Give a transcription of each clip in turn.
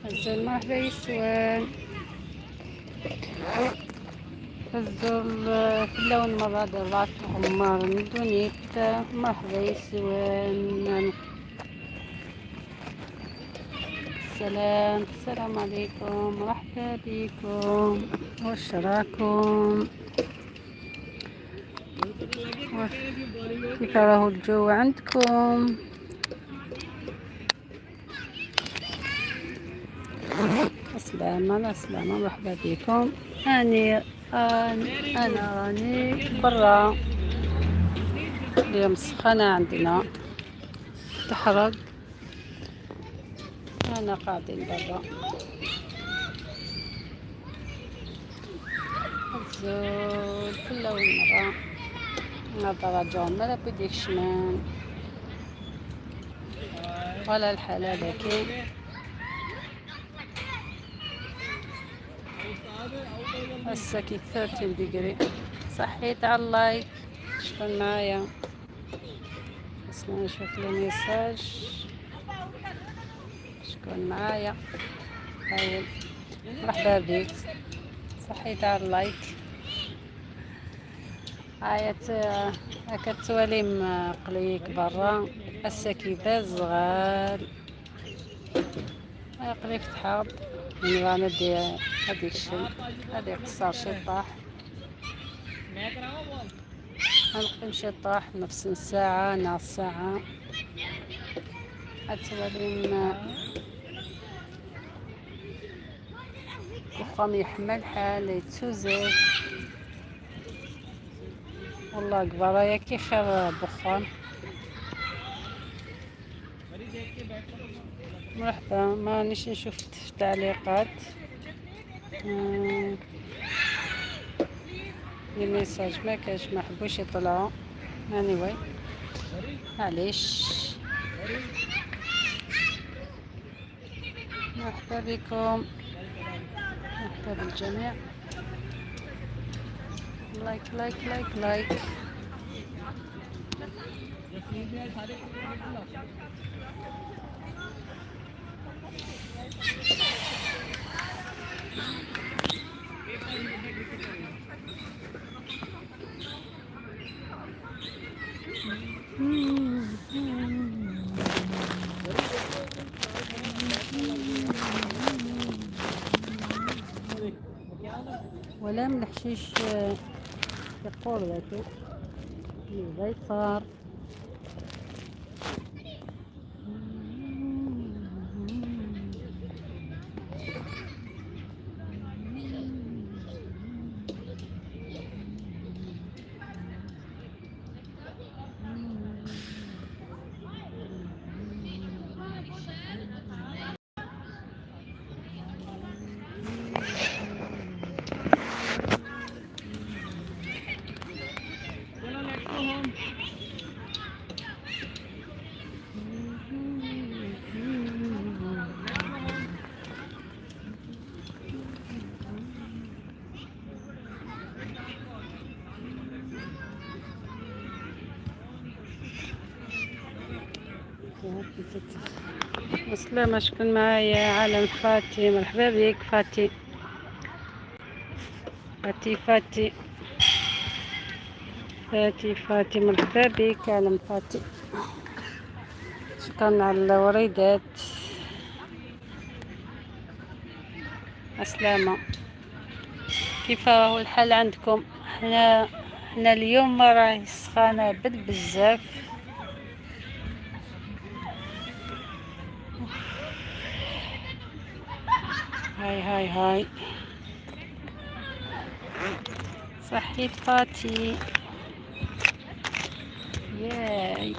الزول مرحبا يسوان. الزول في اللون مرة درات عمر ندونيت. مرحبا يسوان. السلام السلام عليكم، مرحبا بكم. واش راكم؟ كيف راهو الجو عندكم؟ السلامة على السلامة، مرحبا بكم. أني أنا راني برا اليوم، سخانة عندنا تحرق، أنا قاعدين برا. الزول كل مرة نظرة مالا بديك شمان ولا الحالة، لكن هسه كي 13 degree. صحيت على ال like. شكون معايا؟ بس نشوف les messages. شكون معايا؟ هاي مرحبا بك، صحيت على ال like. هاي هكا تواليم قليك برا. هسه كي صغار قليك تحاب من رانا دي هذيك الشيء، هذه قصار شي طاح، نقيم شي طاح نفس ساعة نص ساعة. التواليم وخام يحمل حال يتوزل. والله كبرايا كي خير بخان. مرحبا، ما نيش نشوف في التعليقات. Les messages ما كاش، ما حبوش يطلعوا. anyway معليش، مرحبا بكم، مرحبا بالجميع. like like like like. ولا من الحشيش يقول ذاك صار. مسلمة، شكون معايا؟ عالم فاتي، مرحبا بك فاتي فاتي فاتي فاتي فاتي، مرحبا بك عالم فاتي. شكرا على الوريدات. السلامة، كيف هو الحال عندكم؟ حنا اليوم راهي سخانة بالبزاف. هاي هاي هاي، صحيت فاتي. ياي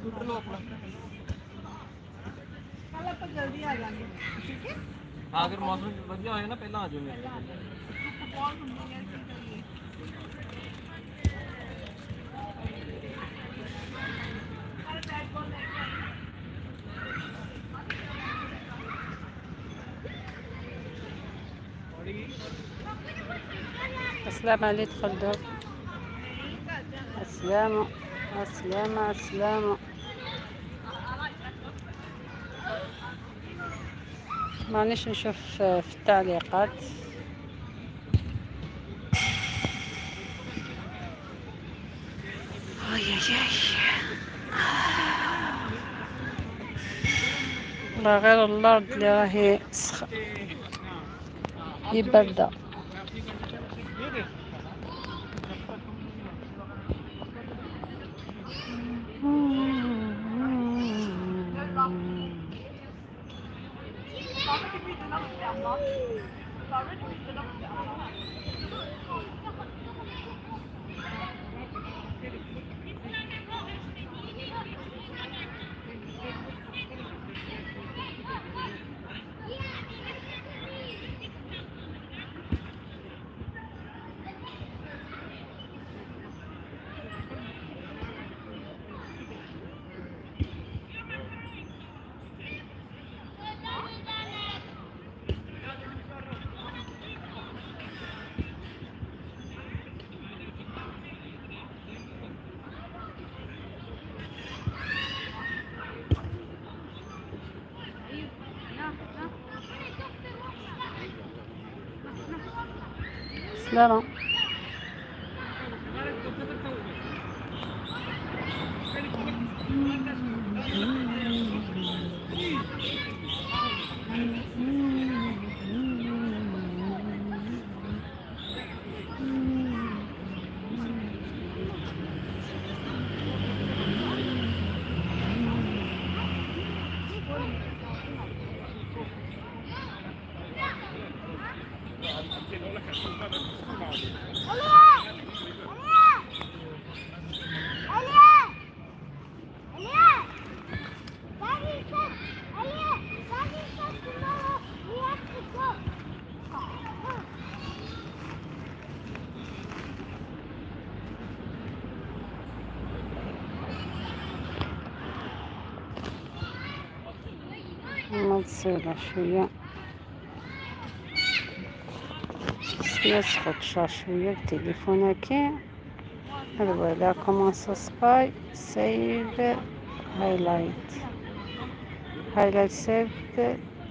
Scooter ਲਓ ਆਪਣਾ। ਕੱਲ ਆਪਾਂ ਜਲਦੀ ਆ ਜਾਵਾਂਗੇ, ਠੀਕ ਹੈ? ਹਾਂ, ਅਗਰ ਮੌਸਮ ਵਧੀਆ ਹੋਇਆ ਨਾ, ਪਹਿਲਾਂ ਆ ਜਾਓ ਮੇਰੇ ਕੋਲ। ਧੁੱਪ ਬਹੁਤ ਹੁੰਦੀ ਹੈ, ਕੀ ਕਰੀਏ? ਕੱਲ ਬੈਟ ਬਾਲ ਲੈ ਕੇ ਆਈ। السلام عليك خلدون. السلامة السلامة السلامة. مانيش نشوف في التعليقات. اي اي اي، والله غير الارض اللي راهي هي باردة. سلامة. نصير شوية يسخط شوية التليفون هكا. Voilà comment ça se passe. Save highlight. Highlight saved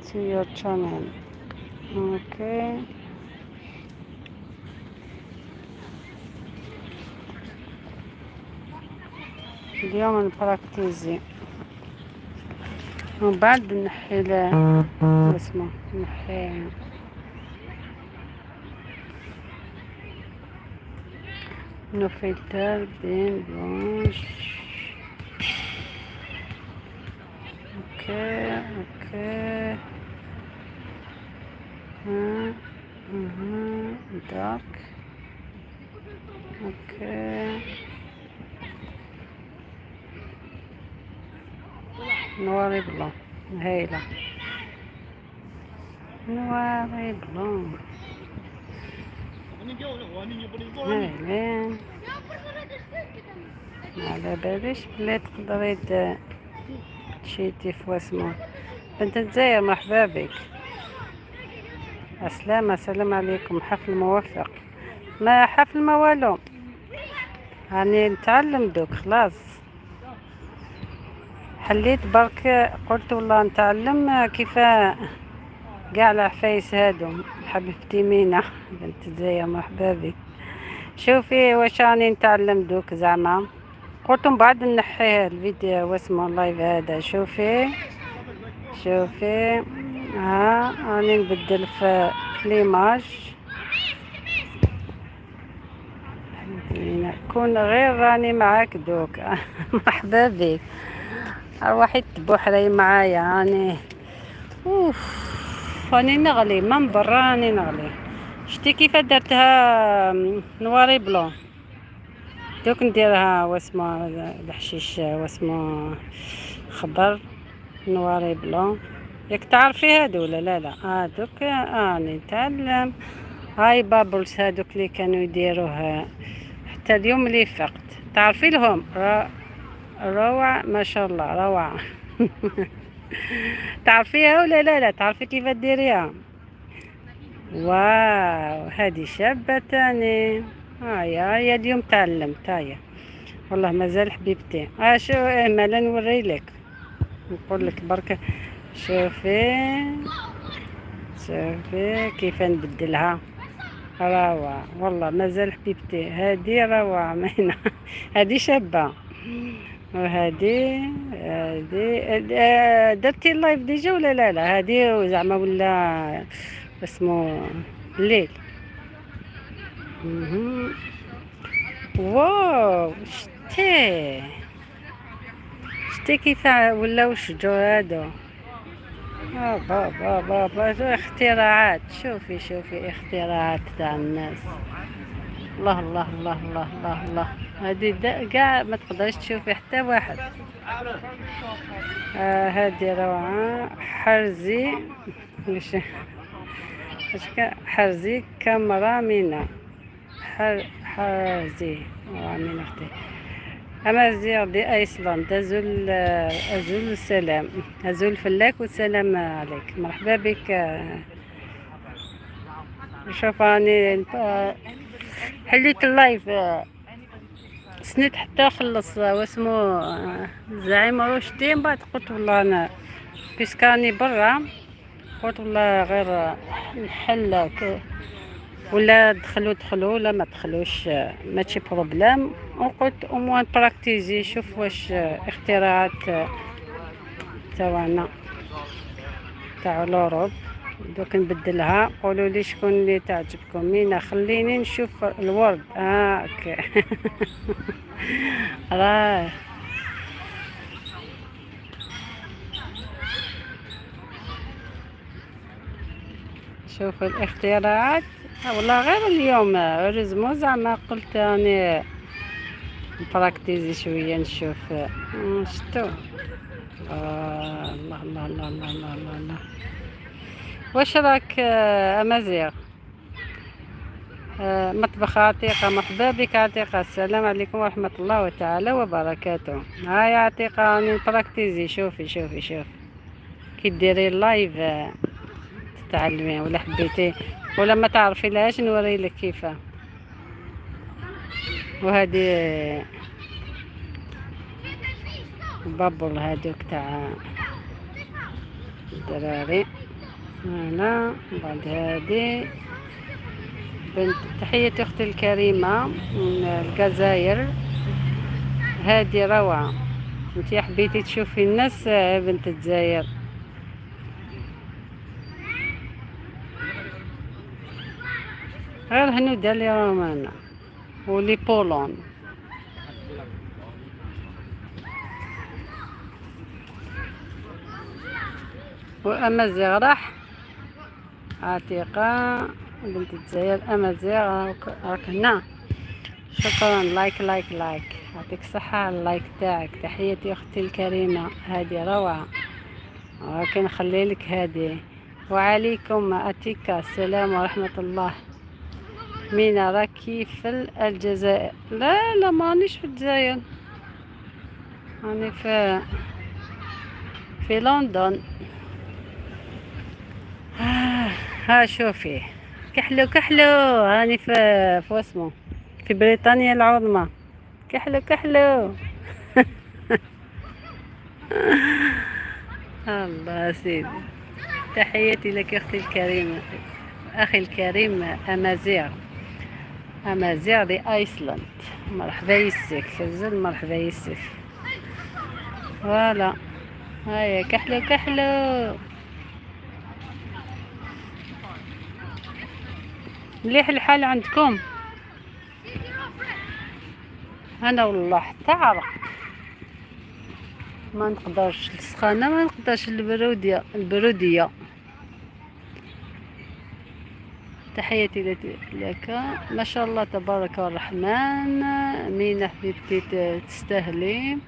to your channel. Okay. اليوم نبراكتيزي ومن بعد نحي اسمه نحي no filter bien blanche. Okay, ها ها dark. Okay, noir et blanc هايلة، noir et blanc هايلين. ما على باليش بلي تقدري تشيتي في واسمو. بنت الجزائر، مرحبا بك. السلامة، السلام عليكم. حفل موفق. ما حفل ما والو، راني نتعلم دوك. خلاص حليت برك، قلت والله نتعلم كيف كاع العفايس هادو. حبيبتي مينا بنت الجزائر، مرحبا بك. شوفي واش راني نتعلم دوك، زعما قلت من بعد نحيه الفيديو واسمه ال live هذا. شوفي شوفي، ها راني نبدل في l'image. كون غير راني معاك دوك. مرحبا بك، ارواحي تبوحري معايا. راني اوف راني نغلي من برا، راني نغلي. شتي كيف درتها noir et blanc؟ دوك نديرها واسمو الحشيش واسمو خضر noir et blanc. ياك تعرفي هادو ولا لا؟ لا دوك نتعلم. هاي bubbles هادوك اللي كانوا يديروه حتى اليوم اللي فقت، تعرفي لهم؟ روعة ما شاء الله روعة. تعرفيها ولا لا؟ لا تعرفي كيف ديريها؟ واو هذه شابة تاني. هيا هيا اليوم تعلمت. هيا والله مازال حبيبتي. شو مالا نوري لك، نقول لك برك. شوفي شوفي كيف نبدلها، روعة والله مازال حبيبتي. هذه روعة مينة. هذه شابة. وهذه هذه درتي ال live déjà ولا لا؟ لا هذه زعما ولا اسمه الليل. واو شتي شتي كيف ولاو الشجور هادو. با با با با اختراعات. شوفي شوفي اختراعات تاع الناس. الله الله الله الله الله الله. هذه كاع ما تقدرش تشوفي حتى واحد. هذه روعة. حرزي مش حرزي كاميرا مينا. حرزي مينا اختي. امازيغ دي ايسلاند. ازول ازول السلام، ازول فلاك والسلام عليك. مرحبا بك. شوف راني حليت ال live سنيت حتى خلص واسمو زعيم رشدي. من بعد قلت والله انا puisque راني برا، قلت والله غير نحل ولا دخلوا دخلوا ولا ما دخلوش ماشي problème. وقلت au moins pratiquer شوف واش اختراعات تاعنا تاع l'Europe. دوك نبدلها. قولوا لي شكون اللي تعجبكم. مينا خليني نشوف الورد. OK. راه شوفوا الاختراعات. والله غير اليوم heureusement زعما قلت راني pratiquer شويه نشوف. شتو. الله الله الله الله الله الله الله. واش راك امازيغ؟ مطبخ عتيقة. مرحبا بك عتيقة. السلام عليكم ورحمة الله تعالى وبركاته. هاي عتيقة راني pratiquer. شوفي شوفي شوفي كي ديري ال live تتعلمي ولا حبيتي ولا ما تعرفي لهاش نوري لك كيفاه. وهذه bubble هذوك تاع الدراري هنا. بعد هذه بنت تحية اختي الكريمة من الجزائر. هذه روعة. انتي حبيتي تشوفي الناس بنت الجزائر. غير هنود اللي راهم هنا و les Polonais. وأمازيغ راح عتيقة بنت الجزائر. أمازيغ راك هنا. شكرا. like like like. يعطيك الصحة على ال like تاعك. تحياتي أختي الكريمة. هذه روعة. راكي نخلي لك هذه. وعليكم أتيكا السلام ورحمة الله. مينا راكي في الجزائر؟ لا لا مانيش في الجزائر، راني في لندن. ها شوفي كحلو كحلو. راني في واسمو في بريطانيا العظمى. كحلو كحلو. الله سيدي. تحياتي لك اختي الكريمة، اخي الكريم امازيغ. امازيغ دي ايسلاند. مرحبا يسك زل، مرحبا يسك. voilà هيا كحلو كحلو. مليح الحال عندكم؟ انا والله حتى عرقت، ما نقدرش السخانه، ما نقدرش البروديه. البروديه تحياتي لك، ما شاء الله تبارك الرحمن. مينا حبيبتي تستاهلي.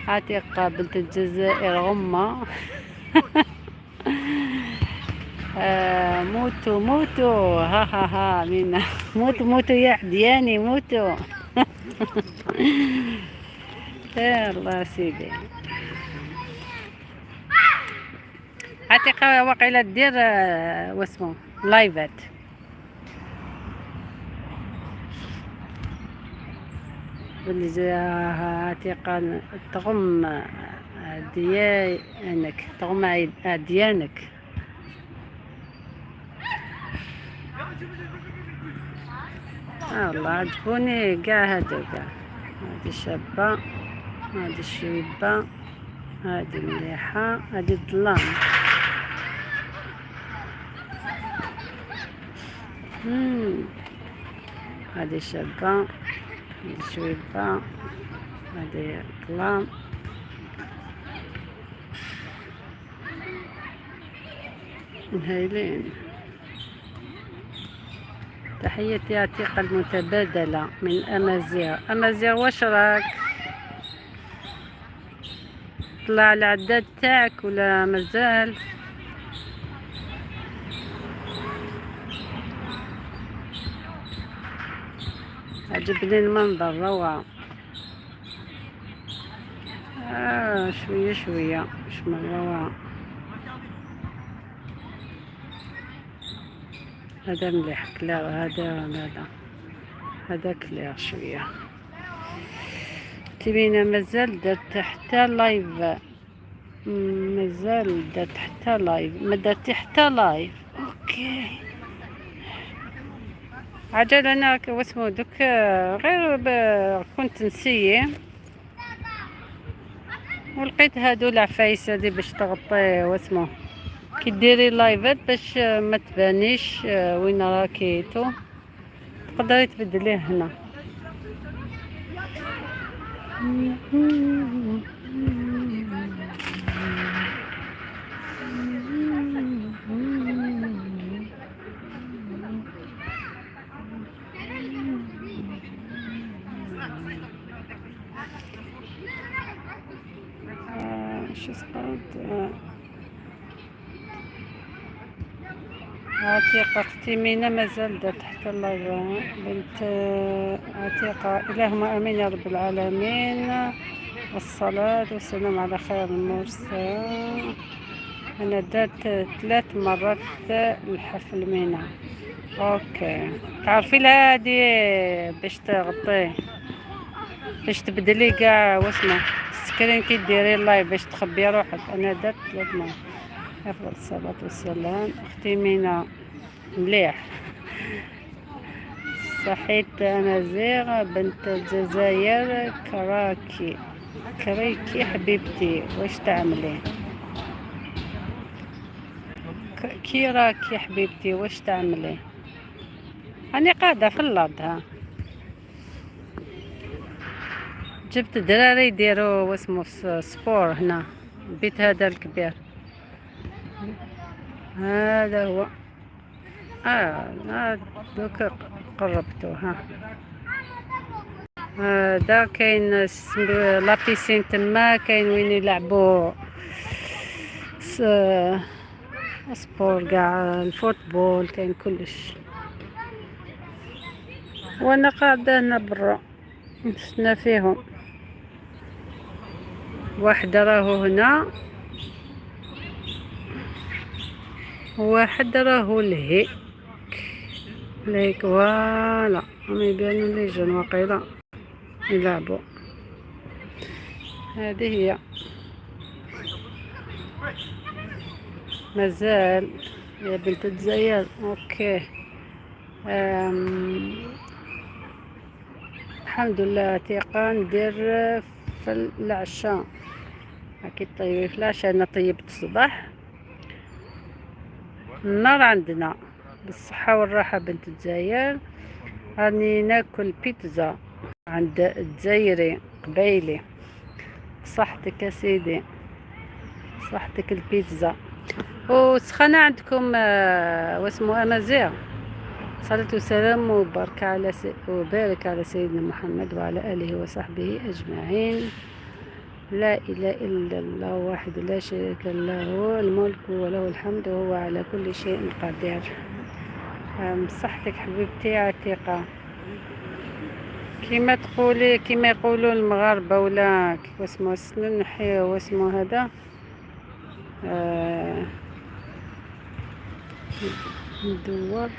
عتيقة بنت الجزائر غمة. موتوا موتوا، ها ها ها مينا، موتوا موتوا يا عدياني موتوا. يلا سيدي عتيقة واقيلا دير واسمو لايفات. باللي عتيقة تغم عديانك، تغم عديانك. والله عجبوني كاع هادو كاع. هادي شابة، هادي شويبة، هادي مليحة، هادي الظلام. هادي شابة، هادي شويبة، هادي ظلام. هايلين. تحياتي عتيقة المتبادلة من أمازيغ. أمازيغ واش راك؟ طلع العداد تاعك ولا مازال؟ عجبني المنظر روعة. شوية شوية مش من روعة. هذا مليح clair، هذا clair شوية. تبينا مازال درت حتى live، مازال درت حتى live، ما درتي حتى live. OK عجل. انا واسمو دوك غير كنت نسيي ولقيت هادو العفايس هادي باش تغطي واسمو كي ديري لايفات باش ما تبانيش وين راكي تو، تقدري تبدليه هنا. شو سقط؟ عتيقة اختي مينا مازال درت حتى ال live. بنت عتيقة، اللهم امين يا رب العالمين، والصلاة والسلام على خير المرسل. انا درت 3 مرات الحفل مينا. OK تعرفي لها هادي باش تغطي، باش تبدلي كاع واسمه ال screen كي ديري ال live باش تخبي روحك. انا درت 3 مرات. افضل الصلاة والسلام. اختي مينا مليح. صحيت امازيغ بنت الجزائر. كراكي كريكي حبيبتي واش تعملي؟ كي راكي حبيبتي واش تعملي؟ راني قاعدة في الارض. ها جبت دراري يديروا واسمو sport هنا، البيت هذا الكبير هذا هو. دوك قربتو. ها هذا كاين la piscine تما، كاين وين يلعبوا sport كاع، ال football، كاين كلش. وانا قاعدة هنا برا نستنى فيهم. واحد راهو هنا، واحد راهو لهيك لهيك. voilà هم يبانو les jeunes واقيلا يلعبوا. هذه هي مازال يا بنت الجزائر. OK الحمد لله. عتيقة ندير في العشاء، اكيد طيبي في العشاء. انا طيبت الصباح، النار عندنا بالصحة والراحة. بنت الجزائر راني ناكل بيتزا عند الجزائري قبايلي. صحتك يا سيدي، صحتك البيتزا. وسخانة عندكم واسمو امازيغ؟ صلاة وسلام وبارك على وبارك على سيدنا محمد وعلى آله وصحبه أجمعين. لا إله إلا الله واحد لا شريك له، الملك وله الحمد وهو على كل شيء قدير. بصحتك حبيبتي عتيقة. كيما تقولي، كيما يقولوا المغاربة ولا كيف اسمه السنن نحي واسمه هذا، ندور.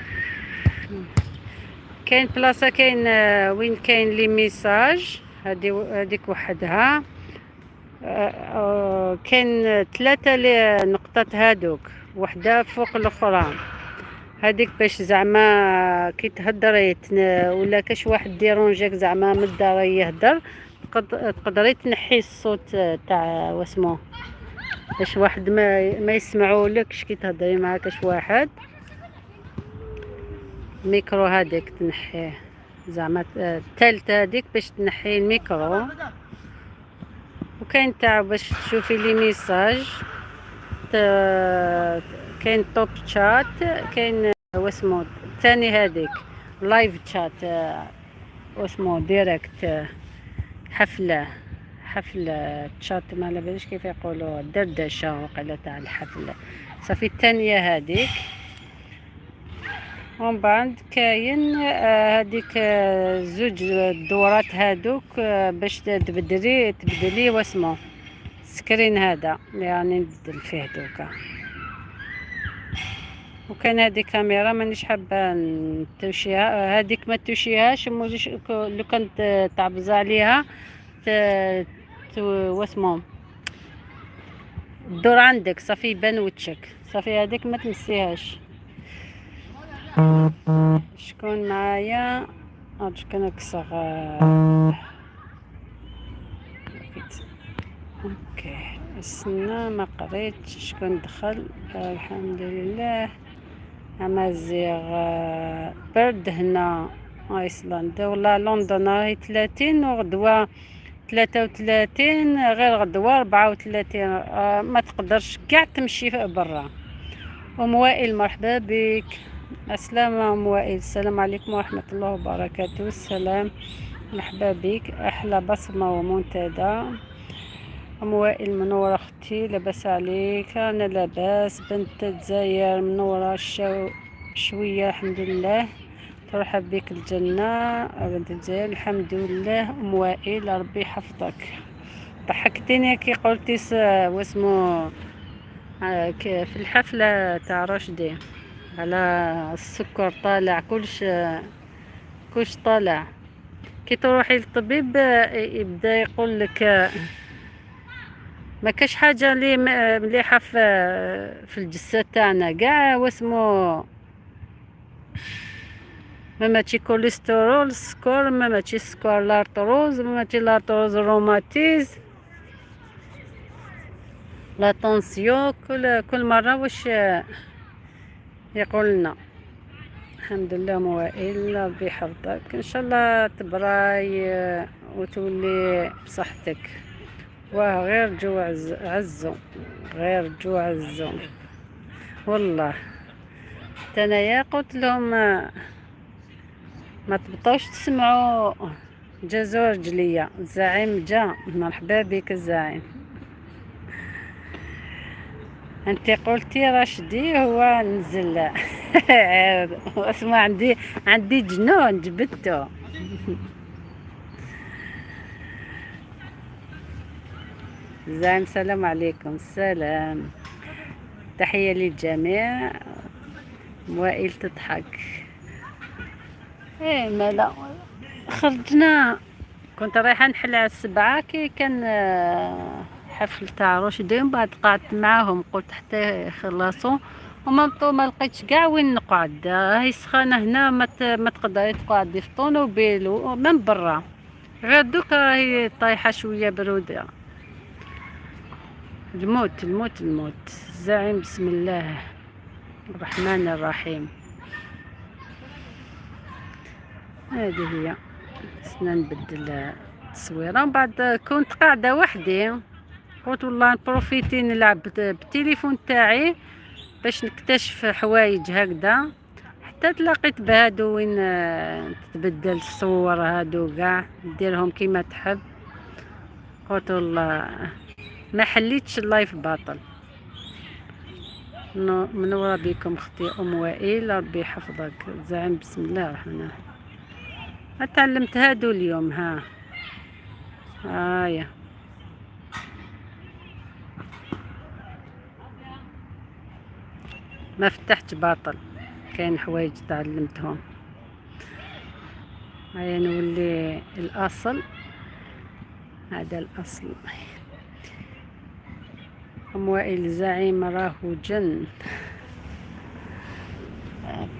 كاين بلاصة، كاين وين كاين les messages، هذيك وحدها. كاين ثلاثة les نقطات هادوك، وحدة فوق الأخرى، هذيك باش زعما كي تهضري ولا كاش واحد dérange ك زعما من الدار يهدر، تقدري تنحي الصوت تاع واسمو، باش واحد ما يسمعولكش كي تهضري مع كاش واحد. الميكرو هذيك تنحيه زعما، الثالثة هذيك باش تنحي الميكرو. وكاين تاع باش تشوفي les messages، كاين top chat، كاين واسمو الثاني هذيك live chat، واسمو direct، حفلة، حفلة تشات، ما على باليش كيف يقولوا، دردشة وقيلا تاع الحفلة. صافي الثانية هذيك. ومن بعد كاين هذيك، زوج الدورات هادوك، باش تبدلي واسمو screen هذا، يعني نبدل فيه دوكا. وكان هذه كاميرا مانيش حابة نتوشيها، هذيك ما توشيهاش، لو كانت تعبز عليها واسمو الدور عندك صافي يبان وجهك. صافي هذيك ما تنسيهاش. شكون معايا؟ شكون اكثر؟ OK استنى ما قريتش شكون دخل. الحمد لله. امازيغ، برد هنا ايسلندا ولا لندن راهي 30، وغدوة 33، غير غدوة 34. ما تقدرش كاع تمشي برا. ام وائل مرحبا بك. السلام ام وائل، السلام عليكم ورحمة الله وبركاته. السلام، مرحبا بك، احلى بصمة ومنتدى. ام وائل منورة اختي، لاباس عليك؟ انا لاباس. بنت الجزائر منورة شوية الحمد لله، ترحب بك الجنة بنت الجزائر. الحمد لله ام وائل ربي يحفظك. ضحكتيني كي قلتي واسمو، في الحفلة تاع رشدي على السكر طالع، كلش طالع. كي تروحي للطبيب، يبدا يقول لك، ما كاش حاجة اللي مليحة في الجسد تاعنا كاع، واسمو ما ماشي كوليسترول، السكر ما ماشي السكر، l'arthrose ما ماشي l'arthrose، الروماتيز، la tension، كل مرة واش يقول لنا. الحمد لله موائل ربي يحفظك، ان شاء الله تبراي وتولي بصحتك. واه غير جو عزو، غير جو عزو والله. حتى انايا قلت لهم ما تبطوش تسمعوا جازو رجليا. الزعيم جا، مرحبا بك الزعيم. انت قلتي رشدي هو نزل اسمع، عندي جنون جبته. زعيم السلام عليكم. السلام، تحية للجميع. وائل تضحك. ايه مالا خرجنا، كنت رايحة نحل على 7 كي كان حفل تاع رشدي، ومن بعد قعدت معاهم قلت حتى يخلصوا، وما ما لقيتش كاع وين نقعد. هاي سخانه هنا، ما تقدري تقعدي في طونوبيل من برا، غير دوك راهي طايحة شوية برودة. الموت الموت الموت. الزعيم بسم الله الرحمن الرحيم. هذه هي. سنا نبدل التصويره. ومن بعد كنت قاعدة وحدي، قلت والله ن profiter نلعب بالتليفون تاعي باش نكتشف حوايج هكذا. حتى حتى تلاقيت بهادو وين تتبدل الصور هادو كاع ديرهم كيما تحب. قلت والله ما حليتش ال live باطل. منورة بكم اختي ام وائل، ربي يحفظك. زعيم بسم الله الرحمن الرحيم. تعلمت هادو اليوم. ها هايا ما فتحتش باطل، كاين حوايج تعلمتهم. هيا نولي الاصل، هذا الاصل. ام وائل زعيم راهو جن،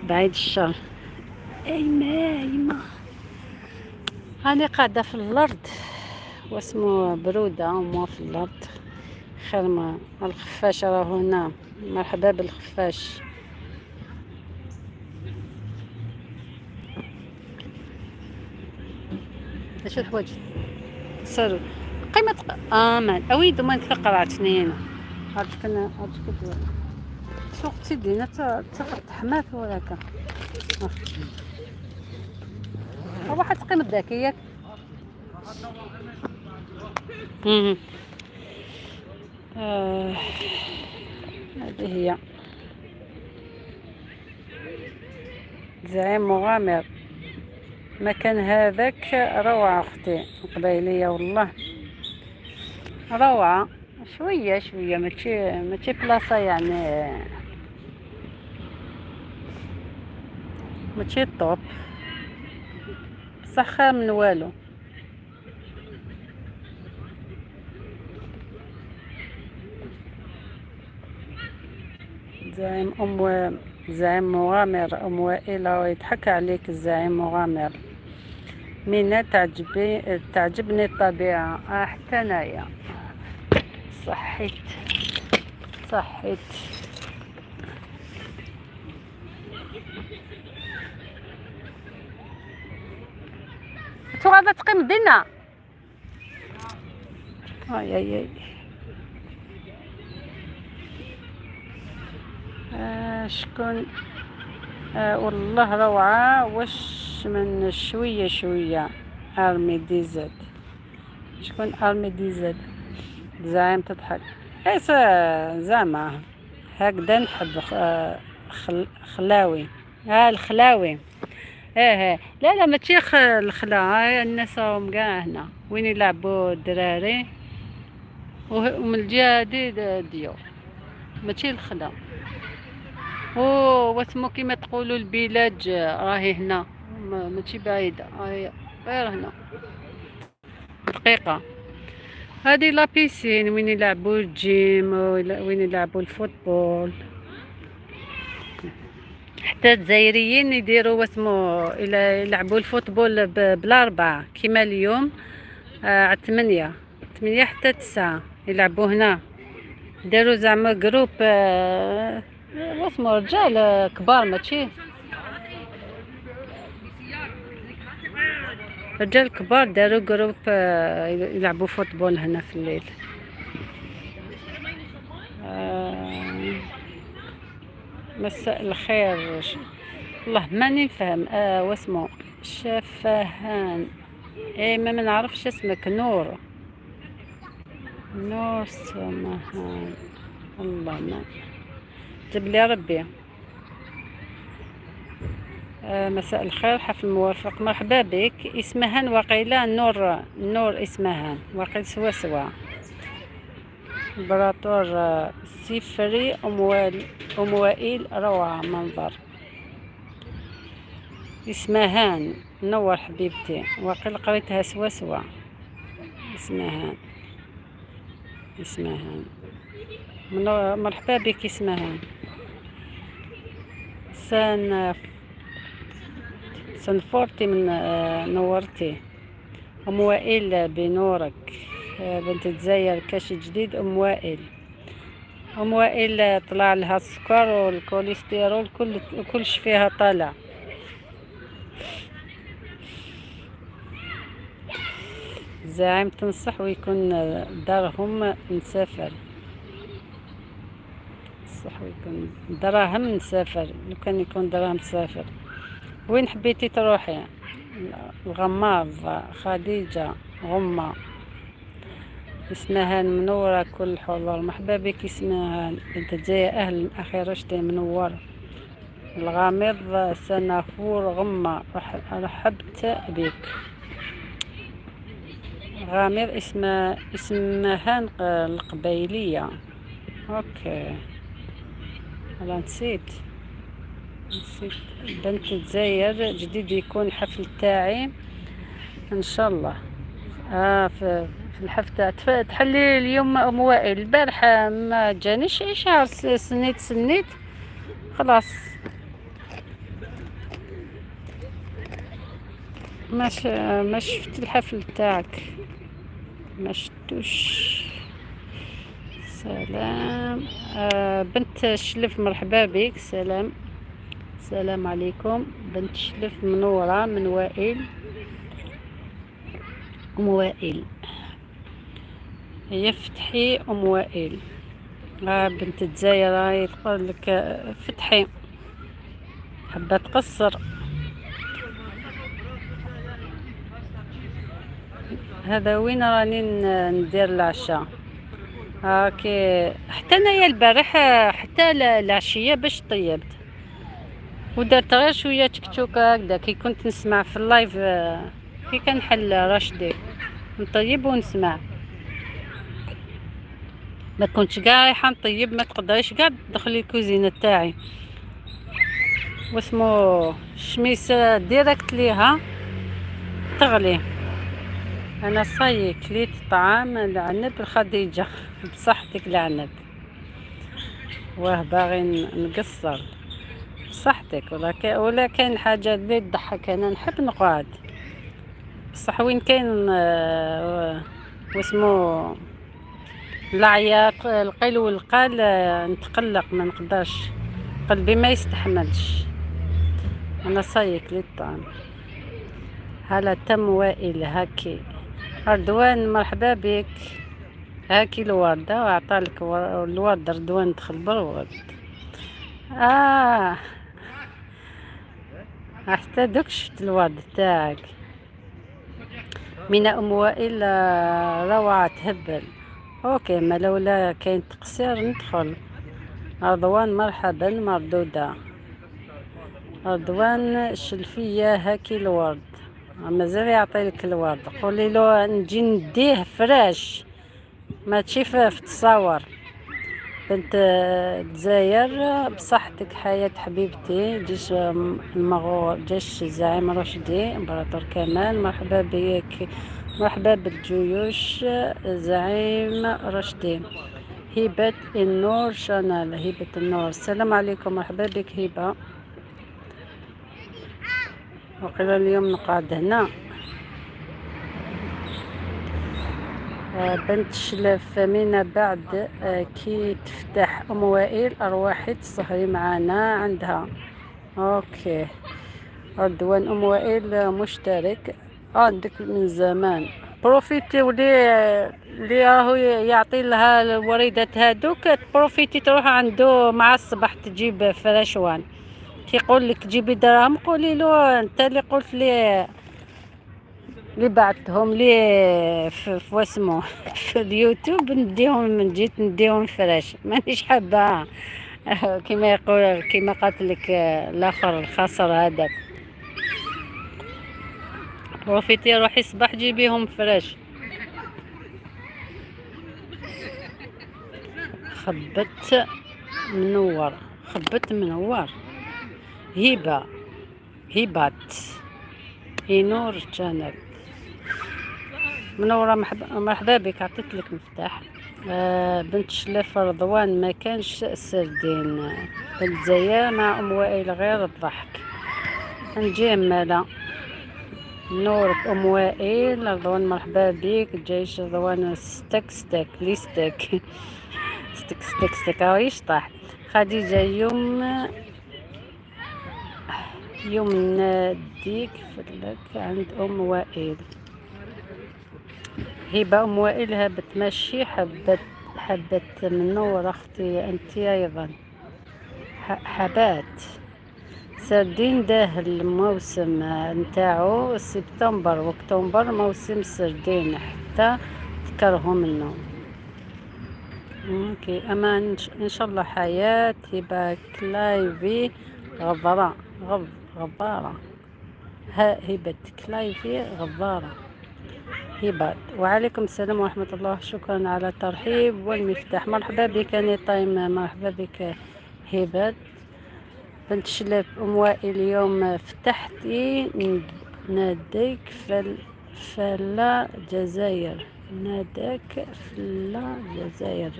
بعيد الشر. ايما ايما هاني قاعدة في الارض واسمو برودة وما في الارض خير. ما الخفاش راهو هنا، مرحبا بالخفاش. اش الحوايج سر قيمة امان اويدو ما نتقرعتني هنا. هاك سوق تيدينا تحمات وراك واحد قيمة ذاك ياك. هذه هي زعيم مغامر. مكان هذاك روعة أختي القبايلية، والله روعة. شوية شوية ماشي بلاصة يعني ماشي طوب، بصح خير من والو. زعيم أم زعيم مغامر أم وائل يضحك عليك الزعيم مغامر. مينا تعجبني الطبيعة. حتى انايا صحيت صحيت. تو غادا تقيم دينا. اي اي اي شكون والله روعة. واش من شوية شوية ارمي ديزاد. شكون ارمي ديزاد؟ زعيم تضحك. ايس زعما هكذا نحب خلاوي. الخلاوي. ايه لا لا ماشي الخلا، الناس راهم كاع هنا وين يلعبوا الدراري، ومن الجهة هادي ديور ماشي الخلا. واسمو كيما تقولوا البلاد راهي هنا ماشي بعيدة، راهي غير هنا دقيقة. هذه la piscine وين يلعبوا الجيم وين يلعبوا ال football. حتى الجزائريين يديروا واسمو يلعبوا ال football بالأربعة كيما اليوم على 8 حتى 9 يلعبوا هنا. داروا زعما groupe واسمو رجال كبار، ماشي رجال كبار، داروا groupe يلعبوا football هنا في الليل. مساء الخير. والله ماني نفهم واسمو شفهان. اي ما نعرفش اسمك. نور نور سمهان. والله ما جاب لي ربي. مساء الخير، حفل موافق، مرحبا بك. اسمهان وقيلة نور، نور اسمهان وقيل سوا سوا. امبراطور سيفري ام وائل روعة منظر. اسمهان نور حبيبتي، وقيل قريتها سوا سوا. اسمهان اسمهان مرحبا بك اسمهان. سنفورتي من نورتي. ام وائل بنورك. بنت الجزائر كاش جديد. ام وائل، ام وائل طلع لها السكر والكوليسترول، كلش فيها طالع. زعيم تنصح ويكون دارهم نسافر. بصح ويكون دراهم نسافر، لو كان يكون دراهم نسافر. وين حبيتي تروحي؟ الغماض خديجة غمة اسمها منورة كل حضور، مرحبا بك اسمها بنت الجزائر. أهلا أخي رشدي منور. الغامض سنافور غمة رحبت بك. غامض اسمها القبيلية. OK أنا نسيت. بنت الجزائر جديد يكون حفل تاعي ان شاء الله. في الحفل تحلي اليوم ام وائل. البارح ما جانيش اشعار، سنيت خلاص. ما شفت الحفل تاعك، ما شفتوش. سلام. بنت الشلف مرحبا بك. سلام، سلام عليكم. بنت الشلف منورة من وائل، ام وائل هي فتحي ام وائل. بنت الجزائر راهي تقول لك فتحي حابة تقصر. هذا وين راني ندير العشاء. كي حتى انايا البارح حتى العشية باش طيبت ودرت غير شوية تشكتشوكه هكذا. كي كنت نسمع في ال live، كي كنحل رشدي نطيب ونسمع. ما كنتش كاع رايحة نطيب، ما تقدريش كاع تدخلي الكوزينة تاعي. واسمو الشميسه direct ليها تغلي. انا صاي كليت طعام العنب الخديجة. بصحتك العنب، واه باغي نقصر بصحتك. ولا كاين حاجة اللي تضحك، انا نحب نقعد بصح وين كاين واسمو العياط القيل والقال، نتقلق ما نقدرش، قلبي ما يستحملش. انا صاي كليت الطعام. هلا تم وائل هاكي رضوان مرحبا بك. هاكي الوردة وعطالك الورد رضوان دخل بالورد. حتى دوك شفت الورد تاعك. من ام وائل، روعة تهبل. OK ما لولا كاين تقصير ندخل. رضوان مرحبا مردودة. رضوان شلفية هاكي الورد، مازال يعطي لك الورد. قولي له نجي نديه fraîche ماشي في التصاور. بنت الجزائر بصحتك حياة حبيبتي. جيش المغول، جيش الزعيم رشدي امبراطور كمال مرحبا بك، مرحبا بالجيوش زعيم رشدي. هبة النور شانال، هبة النور السلام عليكم، مرحبا بك هبة. وقيل اليوم نقعد هنا. بنت شلف من بعد، كي تفتح ام وائل ارواحي تسهري معانا عندها. OK رضوان ام وائل مشترك عندك من زمان. profitez ولي اللي راهو يعطي لها الوريدات هادوك، profitez تروح عنده مع الصباح تجيب fraîche وان. كيقول لك جيبي دراهم قولي له انت اللي قلت لي اللي بعثتهم لي في واسمو في اليوتيوب نديهم من جيت نديهم fraîche، مانيش حابة كيما يقول كيما قالت لك الاخر الخسر هذاك. profitez روحي صباح جيبيهم fraîche. خبت منور، خبت منور. هبه، هبات اينور channel منورة، مرحبا بك. عطيت لك مفتاح. بنت شلف رضوان ما كانش سردين الجزائر مع ام وائل غير الضحك. نجي مالا نورك ام وائل. رضوان مرحبا بك. جيش رضوان ستك ستك لي ستك ستك ستك ستك راهو يشطح. خديجة يوم ناديك فلك عند ام وائل. هبه ام وائل هبت ماشي حبت منور اختي انت ايضا. حبات سردين. ده الموسم نتاعو سبتمبر واكتوبر، موسم السردين حتى تكرهوا منه. OK، اما ان شاء الله حياة هبة كلايفي غبرة غبارة، ها هبة كلايفي غبارة هبة. وعليكم السلام ورحمة الله، شكرا على الترحيب والمفتاح. مرحبا بك اني تايم، مرحبا بك هبة بنت شلف. ام وائل اليوم فتحتي ناديك فلا جزائر، ناداك فلا جزائر.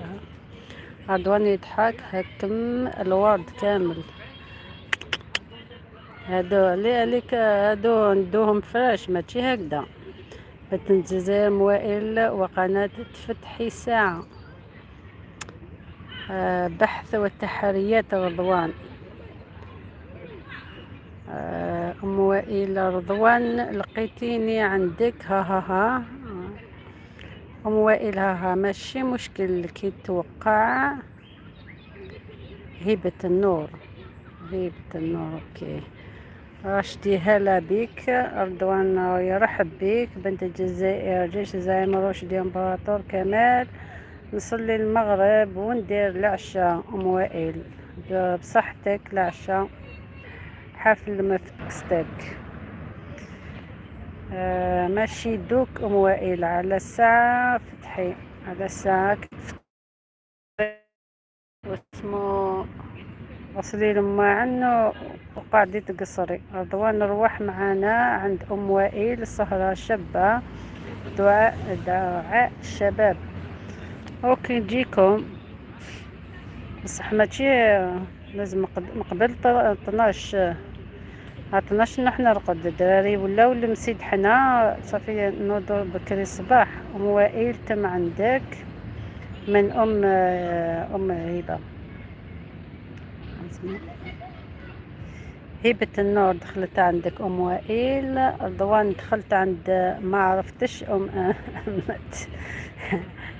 رضوان يضحك، هكم الورد كامل. هادو عليك، هادو ندوهم fraîche ماشي هكذا. بنت الجزائر موائل وقناة تفتحي ساعة. بحث والتحريات رضوان. ام وائل رضوان لقيتيني عندك، ها ها ها. ام وائل ها ها، ماشي مشكل كي توقع. هبة النور، هبة النور OK. راشدي هلا بك. رضوان يرحب بك. بنت الجزائر جيش زعيم رشدي امبراطور كمال. نصلي المغرب وندير العشاء. ام وائل بصحتك العشاء، حفل مفكستك. ماشي دوك ام وائل على الساعة فتحي، على الساعة واسمو غسلي الماعن وقعدي تقصري. رضوان نروح معانا عند ام وائل سهرة شابة، دعاء الشباب. OK نجيكم، بصح ماشي لازم قبل 12، 12 نروح نرقد. الدراري ولاو المسيد، حنا صافي نوضو بكري الصباح. ام وائل تم عندك من ام هبه. هبة النور دخلت عندك ام وائل. رضوان دخلت عند ما عرفتش ام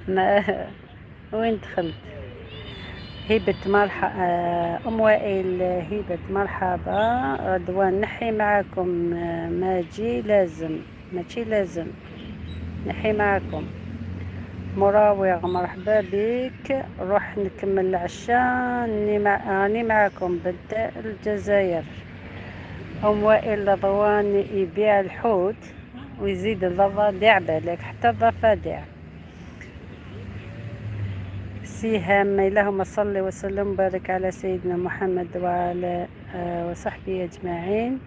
ما وين دخلت. هبة مرحبا ام وائل، هبة مرحبا. رضوان نحي معاكم، ماجي لازم، ماشي لازم نحي معاكم. مراوغ مرحبا بك. روح نكمل العشاء، راني معاكم بنت الجزائر. ام وائل رضوان يبيع الحوت ويزيد الضفادع، بالك حتى الضفادع. سهام اللهم صل وسلم وبارك على سيدنا محمد وعلى وصحبه اجمعين.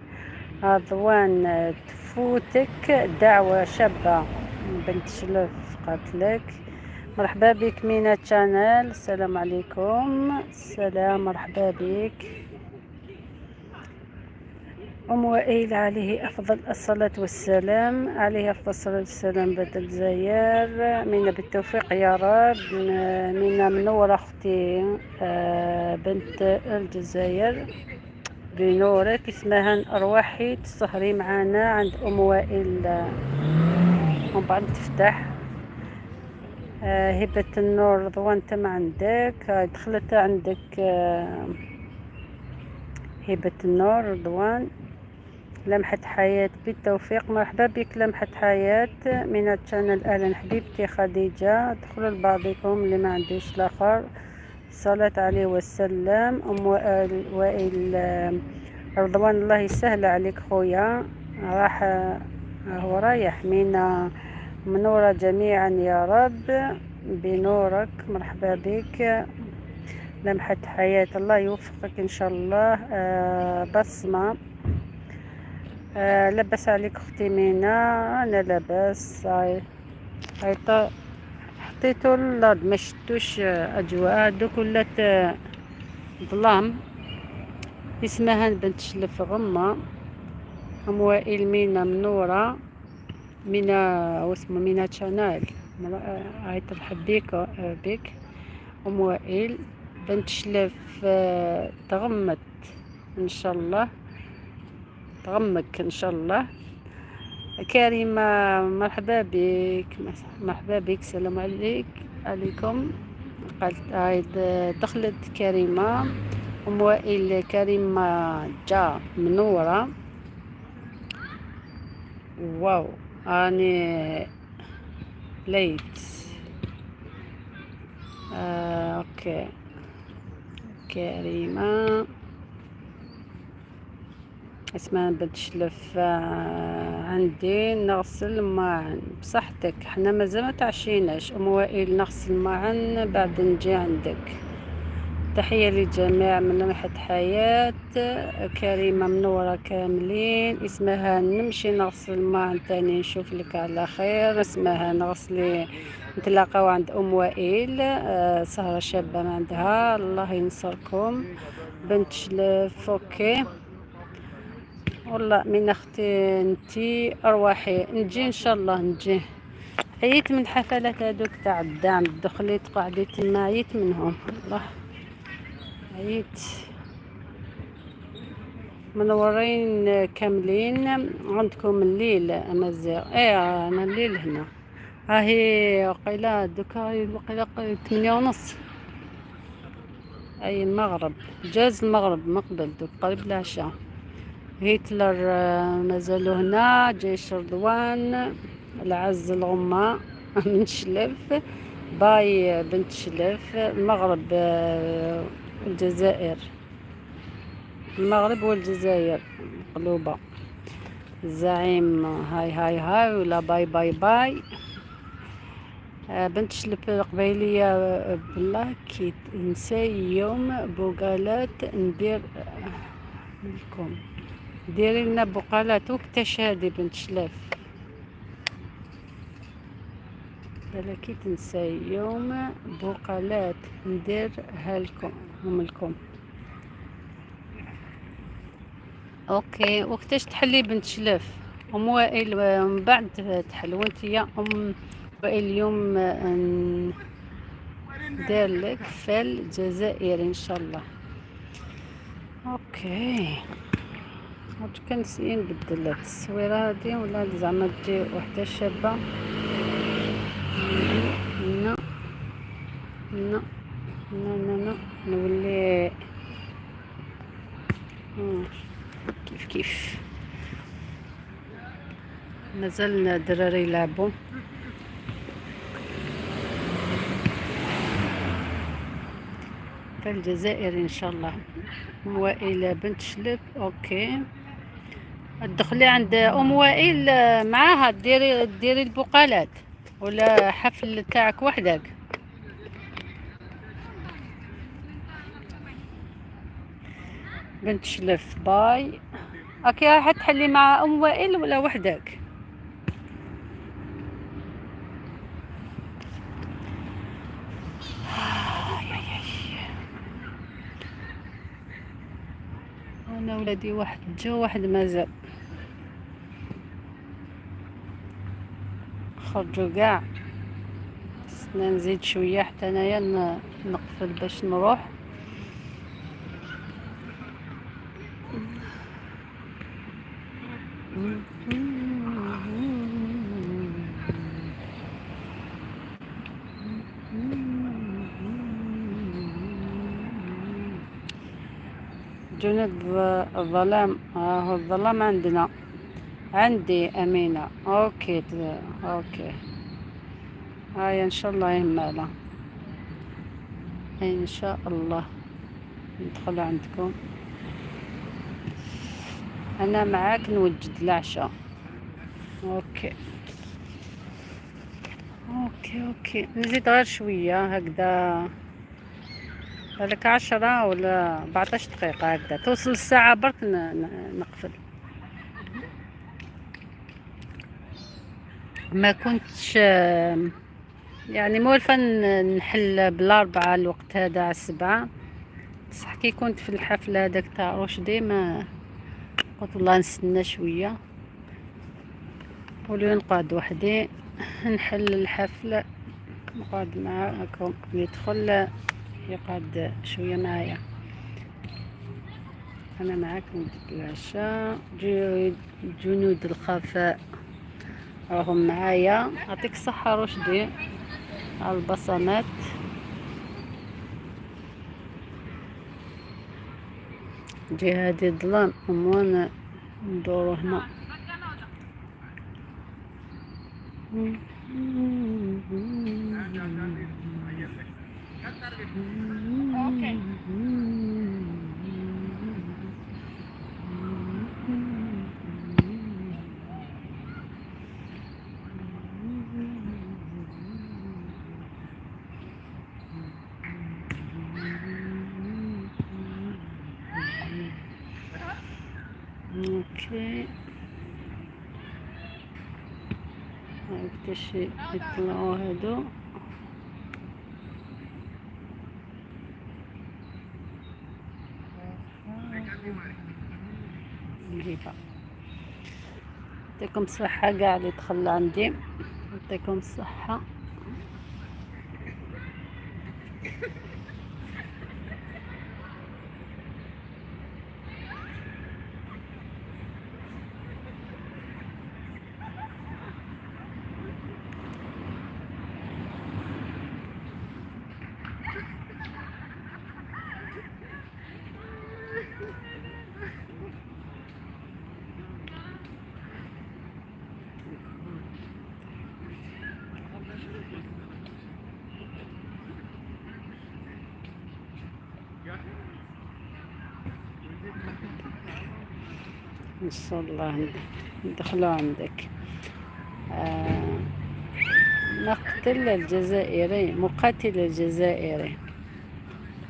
رضوان تفوتك دعوة شابة بنت شلف قالت مرحبا بك. مينا channel السلام عليكم. السلام مرحبا بك. ام وائل عليه افضل الصلاة والسلام، عليه افضل الصلاة والسلام. بنت الجزائر مينا بالتوفيق يا رب. مينا منورة اختي، بنت الجزائر بنورك. اسمها ارواحي تسهري معانا عند ام وائل ومن بعد تفتح. هبة النور رضوان تم عندك، دخلت عندك. هبة النور رضوان. لمحة حياة بالتوفيق، مرحبا بك لمحة حياة من ال channel. أهلا حبيبتي خديجة، دخلوا لبعضكم اللي ما عندوش الآخر. صلاة عليه وسلم. أم وائل رضوان الله يسهل عليك خويا، راح هو رايح. مينا منورة جميعا يا رب بنورك، مرحبا بك لمحة حياة، الله يوفقك إن شاء الله. بصمة. لاباس عليك اختي مينا؟ انا لاباس. هاي حطيتو الارض ما شتوش اجواء دوك ولات ظلام. اسمها بنت شلف غمة. ام وائل مينا منورة. مينا واسمه مينا channel هاي ترحب بك ام وائل. بنت شلف تغمت ان شاء الله، تغمك ان شاء الله. كريمة مرحبا بك، مرحبا بك، السلام عليكم. قالت هاي دخلت كريمة. ام وائل كريمة جا منورة. واو راني late. Okay كريمة اسمها بنت شلف. عندي نغسل ماعن. بصحتك، حنا مازال ما تعشيناش. ام وائل نغسل ماعن بعد نجي عندك. تحية للجميع من لمحة حياة. كريمة منورة كاملين. اسمها نمشي نغسل ماعن تاني، نشوف لك على خير. اسمها نغسلي، نتلاقاو عند ام وائل. سهرة شابة ما عندها، الله ينصركم. بنت شلف okay. والله من اختي انتي ارواحي نجي ان شاء الله نجي. عييت من الحفلات هذوك تاع الدعم، دخلي تقعدي تما، عييت منهم والله عييت. منورين كاملين. عندكم الليل امازيغ؟ ايه انا الليل هنا، راهي وقيلا دوكا وقيلا 8:30، اي المغرب، جاز المغرب مقبل دوك قريب العشاء. هتلر مازالوا هنا. جيش رضوان العز الغمة من شلف. باي بنت شلف. المغرب الجزائر، المغرب والجزائر قلوبة. الزعيم هاي هاي هاي ولا باي باي باي. بنت شلف القبيلية بالله كي نسي يوم بوغالات ندير لكم. ديري لنا بقالات وقتاش هادي بنت شلف؟ بلاكي تنساي يوم بوقالات نديرها لكم هم لكم. okay وقتاش تحلي بنت شلف؟ ام وائل من بعد تحل. وانت يا ام وائل اليوم ندير لك في الجزائر ان شاء الله. okay واش كنسي نبدل التصويره هادي ولا زعما تجي وحده شابه؟ non non non non non نولي كيف كيف. مازال الدراري يلعبوا. في الجزائر ان شاء الله. وائل بنت شلب okay تدخلي عند ام وائل معاها ديري البقالات ولا حفل تاعك وحدك؟ بنت شلف باي. okay راح تحلي مع ام وائل ولا وحدك؟ انا ولادي واحد جو واحد مازال خرجوا كاع. خصنا نزيد شوية حتى انايا نقفل باش نروح. جنود الظلام، هو الظلام عندنا، عندي أمينة. okay okay هاي إن شاء الله يهمالا، إن شاء الله ندخل عندكم. أنا معاك نوجد العشاء. okay okay okay نزيد غير شوية هكذا، بالك 10 ولا 14 دقيقة هكذا توصل الساعة برك نقفل. ما كنتش يعني مولفة نحل بالأربعة الوقت هذا على 7، بصح كي كنت في الحفلة هذاك تاع رشدي ما قلت والله نستنى شوية ولو نقعد وحدي نحل الحفلة، نقعد معاكم يدخل يقعد شوية معايا. أنا معاكم العشاء. جنود الخفاء راهم معايا. يعطيك الصحة رشدي على البصمات. جهادي الظلام أموان ندورو هنا. Okay. Okay، وقتاش يطلعوا هادو؟ نجيبها. يعطيكم الصحة كاع اللي دخل عندي، يعطيكم الصحة. ان شاء الله ندخلوا عندك. مقتل الجزائري، مقاتل الجزائري،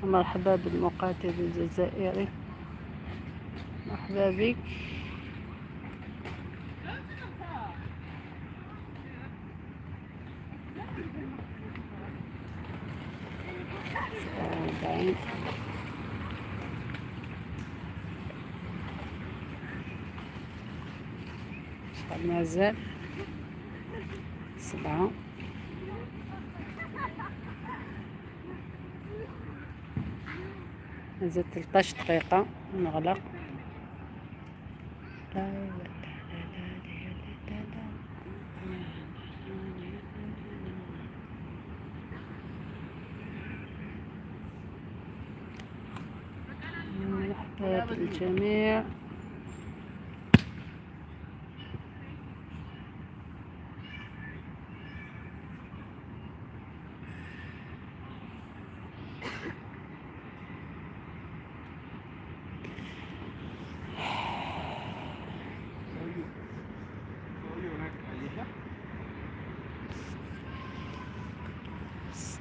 مرحبا بالمقاتل الجزائري، مرحبا بك. 47. شحال مازال؟ 7. مازال 13 دقيقة نغلق. لا لا لا لا لا لا لا. مرحبا بالجميع.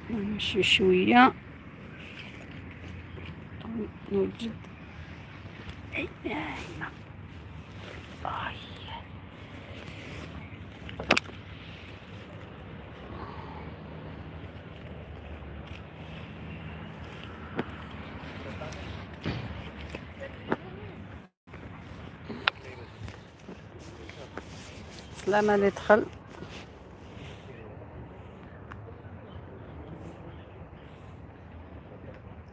نمشي شوية نوجد. أي أي. سلامة اللي دخل.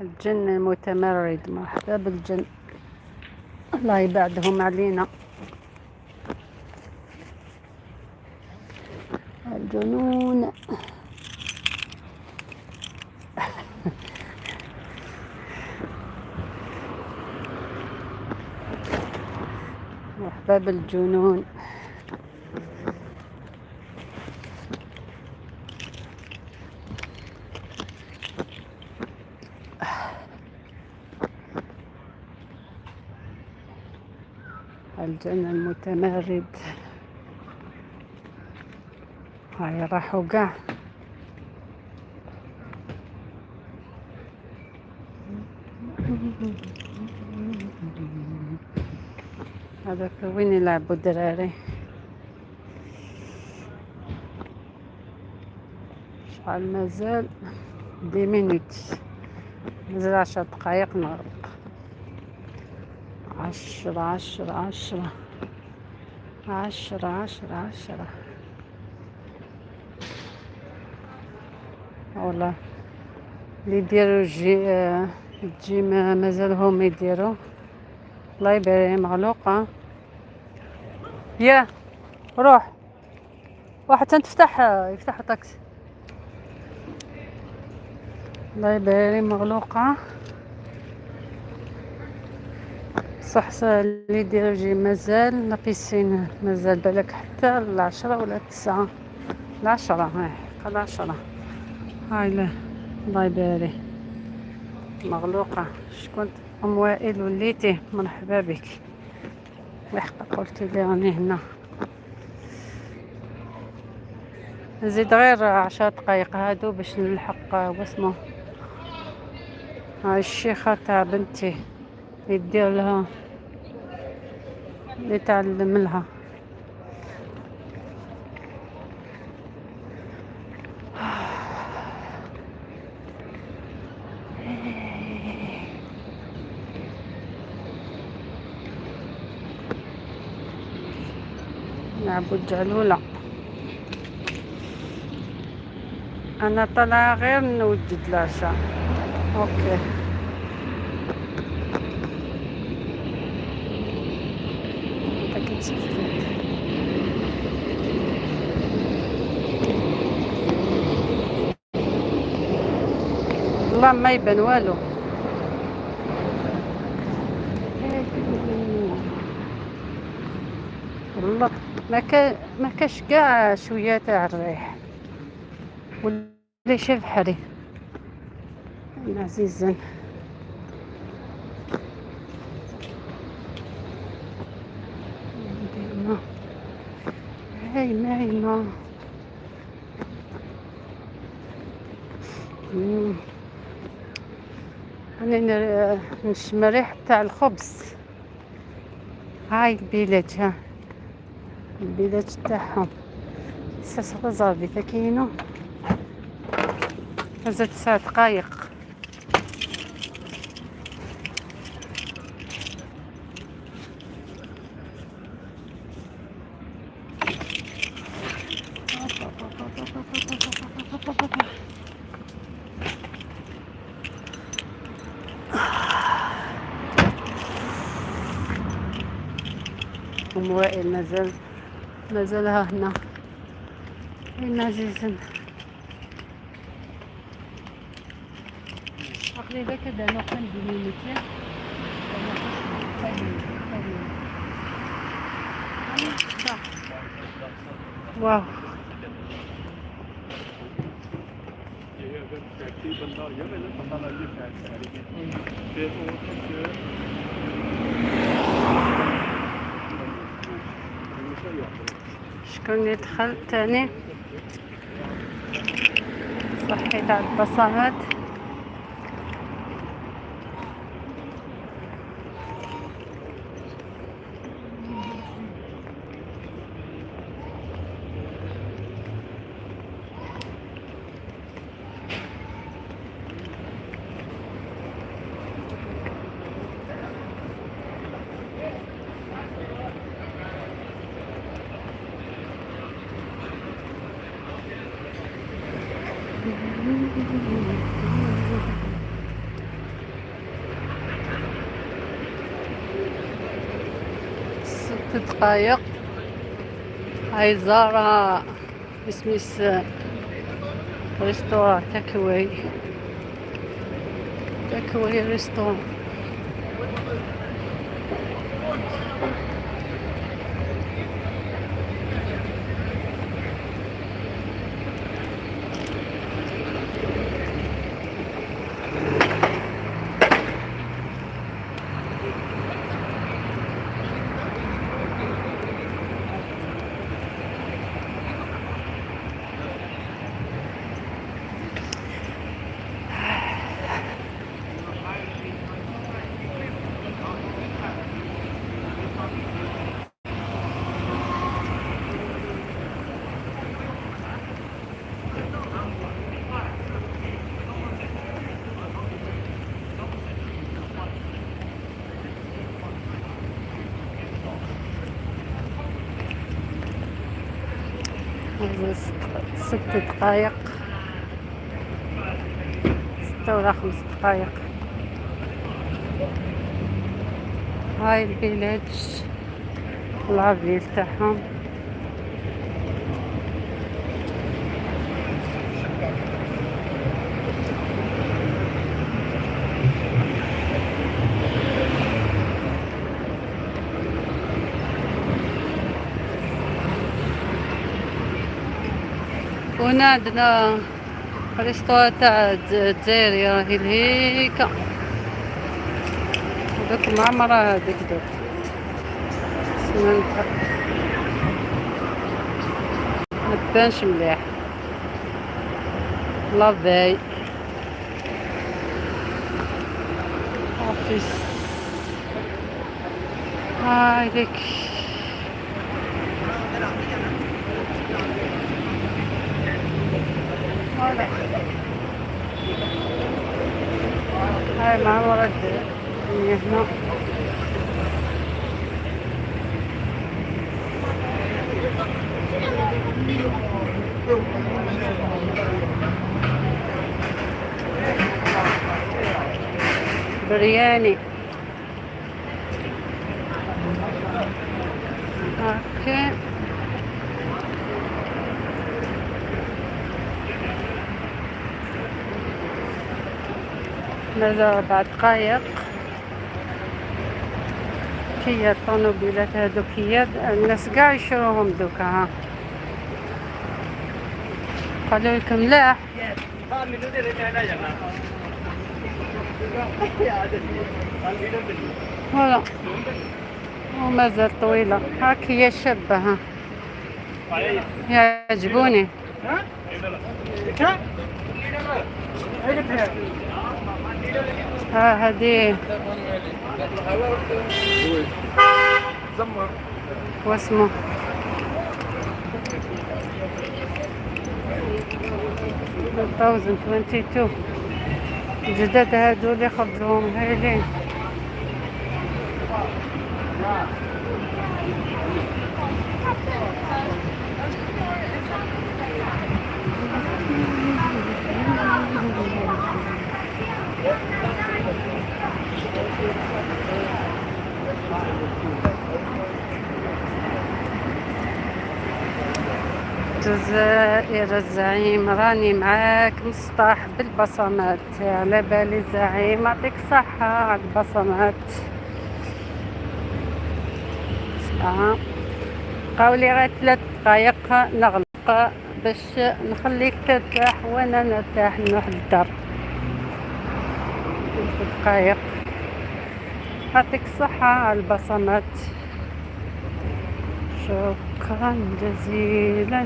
الجن المتمرد، مرحبا بالجن، الله يبعدهم علينا الجنون. مرحبا بالجنون. الجن المتمرد، هاي راحوا قاع. هذاك وين يلعبوا الدراري؟ شحال مازال؟ 10 minutes، مازال 10 دقايق نغلق. 10 10 10 10 10 10. والله اللي يديروا الجيم مازالهم يديروا. الله يبارك، مغلوقة. يا روح واحد تفتح، يفتح طاكسي. الله يبارك، مغلوقة. صح اللي يديرو جي مازال la piscine مازال بالك حتى 10 ولا 9، 10، هاي حتى 10. هاي لا الله يبارك مغلوقة. شكون أم وائل وليتي؟ مرحبا بك. لحق قلت لي راني هنا، نزيد غير 10 دقايق هادو باش نلحق واسمو. هاي الشيخة تاع بنتي يدير لها اللي تعلم لها. نلعبو الجعلولة. انا طالعة غير نوجد العشاء. OK والله ما يبان والو. والله ما كاش كاع شوية تاع الريح ولا شي بحري عزيزا. هاي ما انا نشم ريحة تاع الخبز. هاي ال village، ها ال village تاعهم ساس غزابي تاكينو. مازال 9 دقايق. ام وائل مازالها هنا. وين عزيزا عقلي ذاك نقل بمينيتي. واو ਇਹ ਅਗਰ ਫੈਕਟਰੀ ਬੰਦਾ ਹੋ ਜਾਵੇ ਨਾ, ਪਤਾ ਲੱਗ ਜੇ ਫੈਕਟਰੀ ਫਿਰ ਉਹ ਤੱਕ شكون اللي دخل تاني؟ صحيت على البصمات. ست دقايق. هاي زارا اسميس restaurant takeaway، takeaway restaurant. 6 دقايق، 6 ولا 5 دقايق. هاي ال village la ville تاعهم. هنا عندنا restaurant تاع الجزائري راهي لهيكا، دوك معمرة هذيك. دوك سنة ما تبانش مليح la veille office هاي ديك. voilà، هاي معمرة الدنيا هنا. برياني، okay. مازال 4 دقايق. كيا الطوموبيلات هادو كيا، الناس قاع يشروهم دوكا. ها قالوا لكم لا. ਹਾਂ ਮੈਨੂੰ ਦੇ ਦੇ, ਮੈਂ ਲੈ ਜਾਣਾ। voilà، ومازال طويلة. هاك هي الشابة، ها يعجبوني. ها هذه واسمه 2022، جداد هادو اللي خرجوهم هايلين. الجزائر الزعيم، راني معاك مصطاح بالبصمات. على بالي الزعيم، يعطيك صحة على البصمات. 7، بقاولي غير 3 دقايق نغلق باش نخليك ترتاح وانا نرتاح، نروح للدار. 3 دقايق. يعطيك الصحة على البصمات، شكرا جزيلا.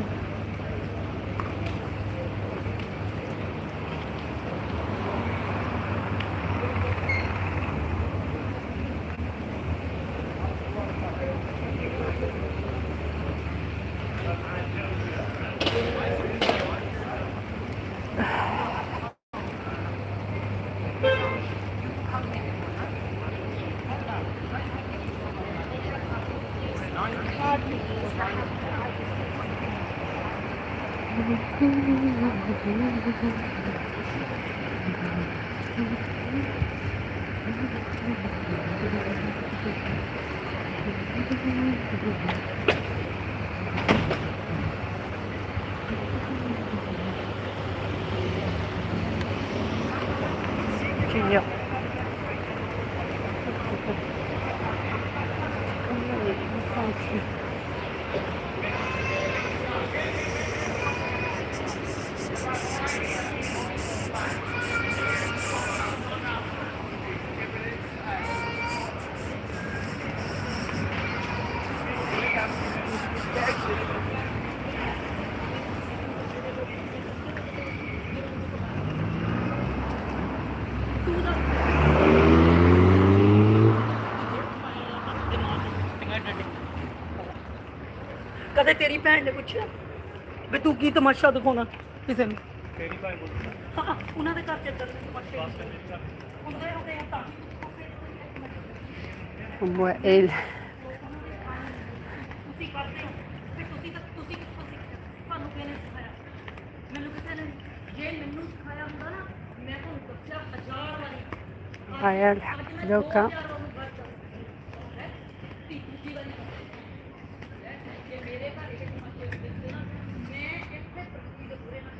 كيا. ਕਦੇ ਤੇਰੀ ਭੈਣ ਨੇ ਪੁੱਛਿਆ ਵੀ ਤੂੰ ਕੀ ਤਮਾਸ਼ਾ ਦਿਖਾਉਣਾ ਕਿਸੇ ਨੂੰ? ਤੇਰੀ ਭਾਈ ਬੋਲ। ਹਾਂ, ਉਹਨਾਂ ਦੇ ਘਰ ਚ ਇੱਦਾਂ ਦੇ ਤਮਾਸ਼ੇ ਹੁੰਦੇ ਹੁੰਦੇ ਆ ਤਾਂ ਹੀ। ام وائل. ਤੁਸੀਂ ਕਰਦੇ ਹੋ ਫਿਰ ਤੁਸੀਂ ਤਾਂ ਤੁਸੀਂ ਕਿੱਥੋਂ ਸਿੱਖਿਆ? ਤੁਹਾਨੂੰ ਕਿਹਨੇ ਸਿਖਾਇਆ? ਮੈਨੂੰ ਕਿਸੇ ਨੇ ਜੇ ਮੈਨੂੰ ਸਿਖਾਇਆ ਹੁੰਦਾ ਨਾ, ਮੈਂ ਤੁਹਾਨੂੰ ਦੱਸਿਆ ਹਜ਼ਾਰ ਵਾਰੀ। هيا الحق دوكا. ਦੂਜੀ ਵਾਰੀ ਜੇ ਮੇਰੇ ਘਰ ਇਹ ਤਮਾਸ਼ੇ ਹੁੰਦੇ ਨਾ, ਮੈਂ ਇੱਥੇ ਪ੍ਰਗਤੀ ਦੇ ਪੂਰੇ ਨਾਲ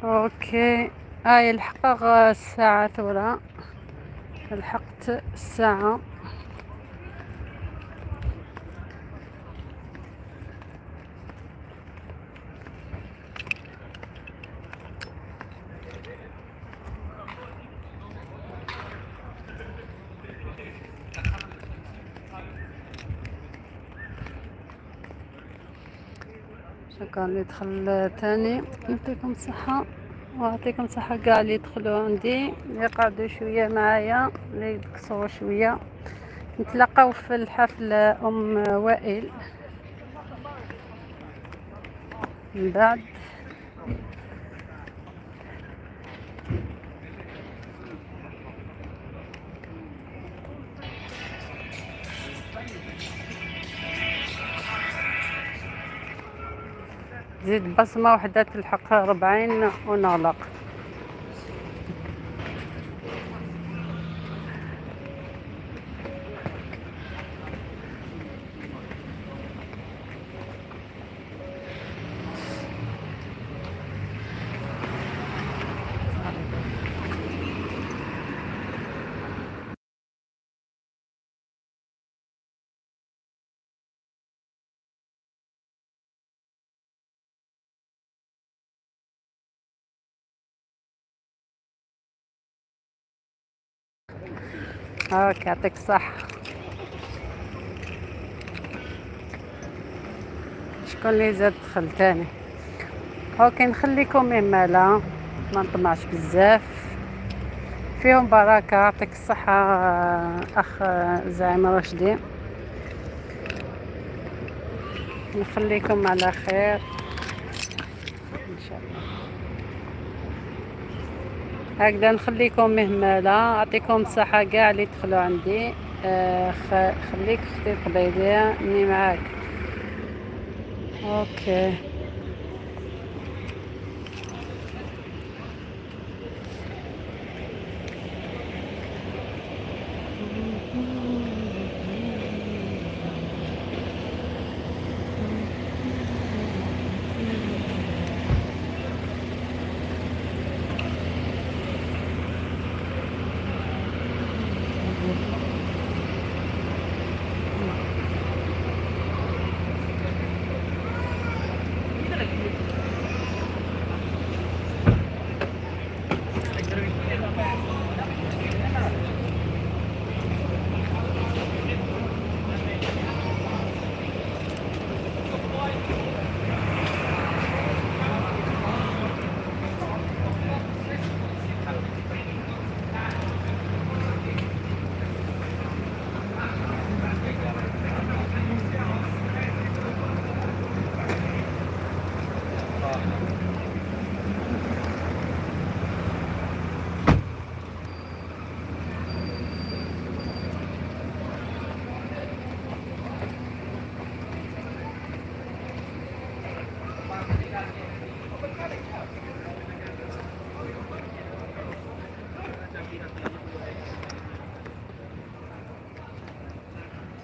OK، هاي الحق الساعة ثورة، لحقت الساعة. شكرا اللي دخل تاني، يعطيكم الصحة ويعطيكم الصحة كاع اللي دخلوا عندي، اللي قعدوا شوية معايا، اللي يقصروا شوية. نتلاقاو في الحفل أم وائل من بعد. زيد بصمة وحدة تلحق 40 ونغلق. هاك يعطيك الصحة. شكون اللي زاد دخل تاني؟ OK نخليكم إمالا ما نطمعش بزاف، فيهم بركة. يعطيك الصحة أخ زعيم رشدي، نخليكم على خير إن شاء الله. هكذا نخليكم مهملة، أعطيكم الصحة كاع اللي دخلوا عندي. خليك اختي القبيلية اني معاك. OK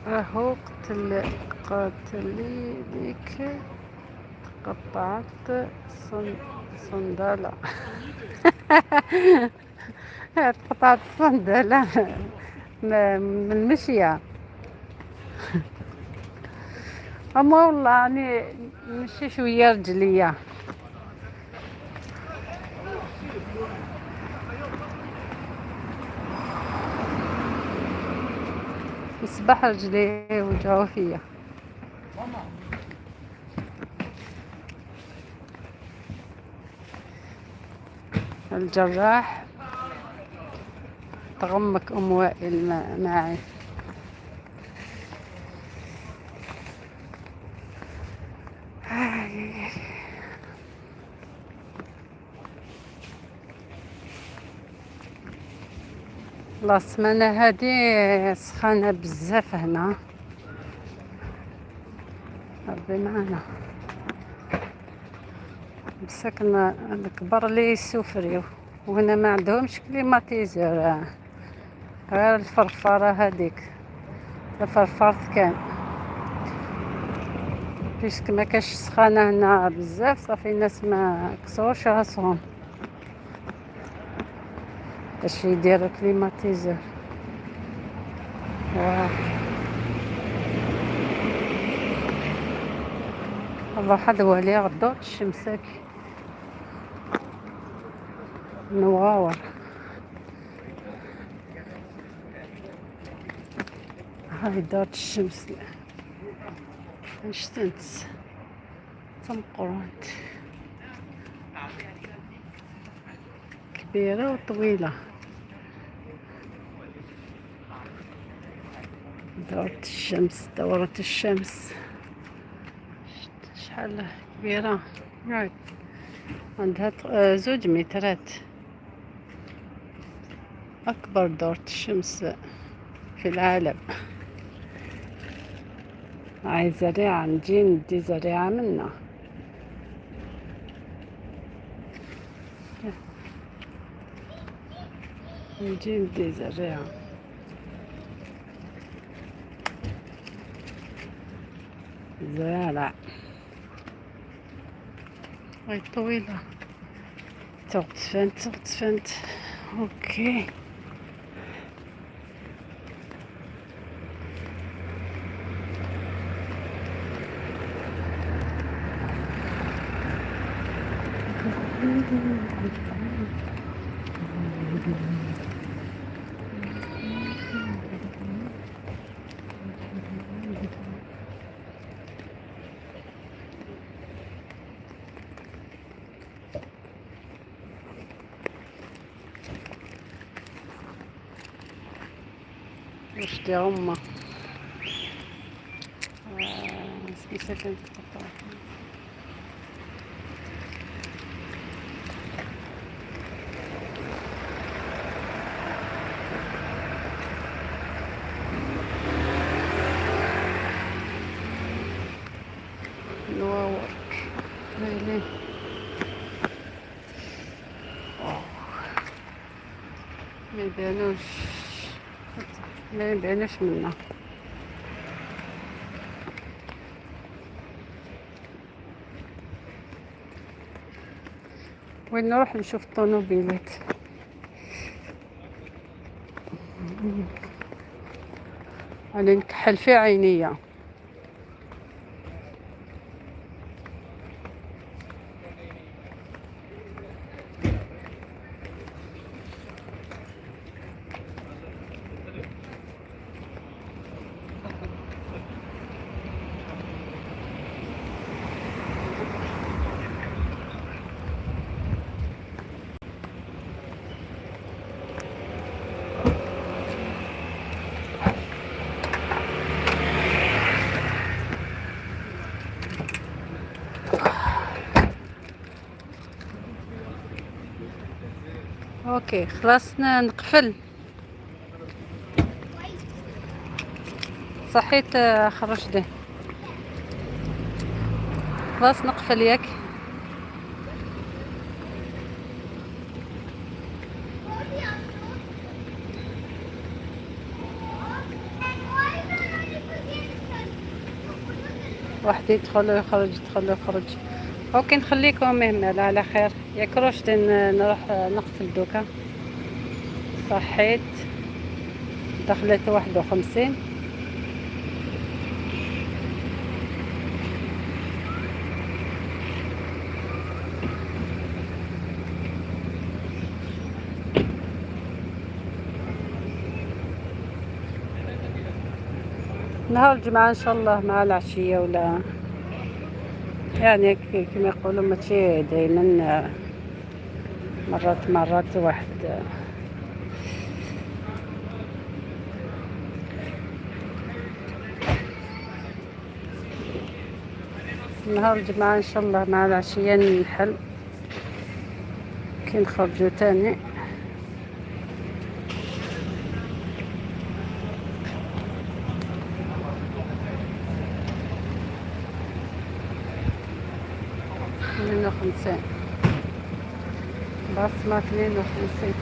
راهو قتلي ليك تقطعت صندالة. تقطعت الصندالة من المشية. أما والله راني نمشي شوية رجلية. الصباح رجلي وجعوا فيا. الجراح تغمك أم وائل معي. لا السمانة هادي سخانة بزاف هنا، ربي معنا. مساكن الكبار اللي يسوفريو، وهنا ما عندهمش climatiseur، غير الفرفارة هذيك الفرفارة كان puisque ما كاش سخانة هنا بزاف، صافي الناس ما كسروش راسهم. باش يدير climatiseur. واو، الله هذا هو اللي غدور الشمسك نواور. هاي دارة الشمس شتنت تمقرونت كبيرة وطويلة. دورة الشمس، دورة الشمس شحال كبيرة، عندها 2 مترات. أكبر دورة الشمس في العالم. هاي زريعة، نجي ندي زريعة منا. نجي ندي زريعة. زرع هاي طويلة. تغتفنت تغتفنت. okay، وش دي أمه سميتها. نواور ويلي، ما يبانوش، ما يبانوش منا. وين نروح نشوف الطوموبيلات. انا نكحل في عينيا. okay، خلصنا، نقفل. صحيت، خرجت، خلاص نقفل ياك. واحد يدخل ويخرج، يدخل ويخرج. okay، نخليكم مهمة على خير ياك. رشدي نروح نقفل دوكا. صحيت، دخلت 51. نهار الجمعة إن شاء الله مع العشية، ولا يعني كما يقولوا ماشي دايما، مرات مرات واحد. نهار الجمعة إن شاء الله مع العشية نحل كي نخرجو تاني. 52 بصمة 52.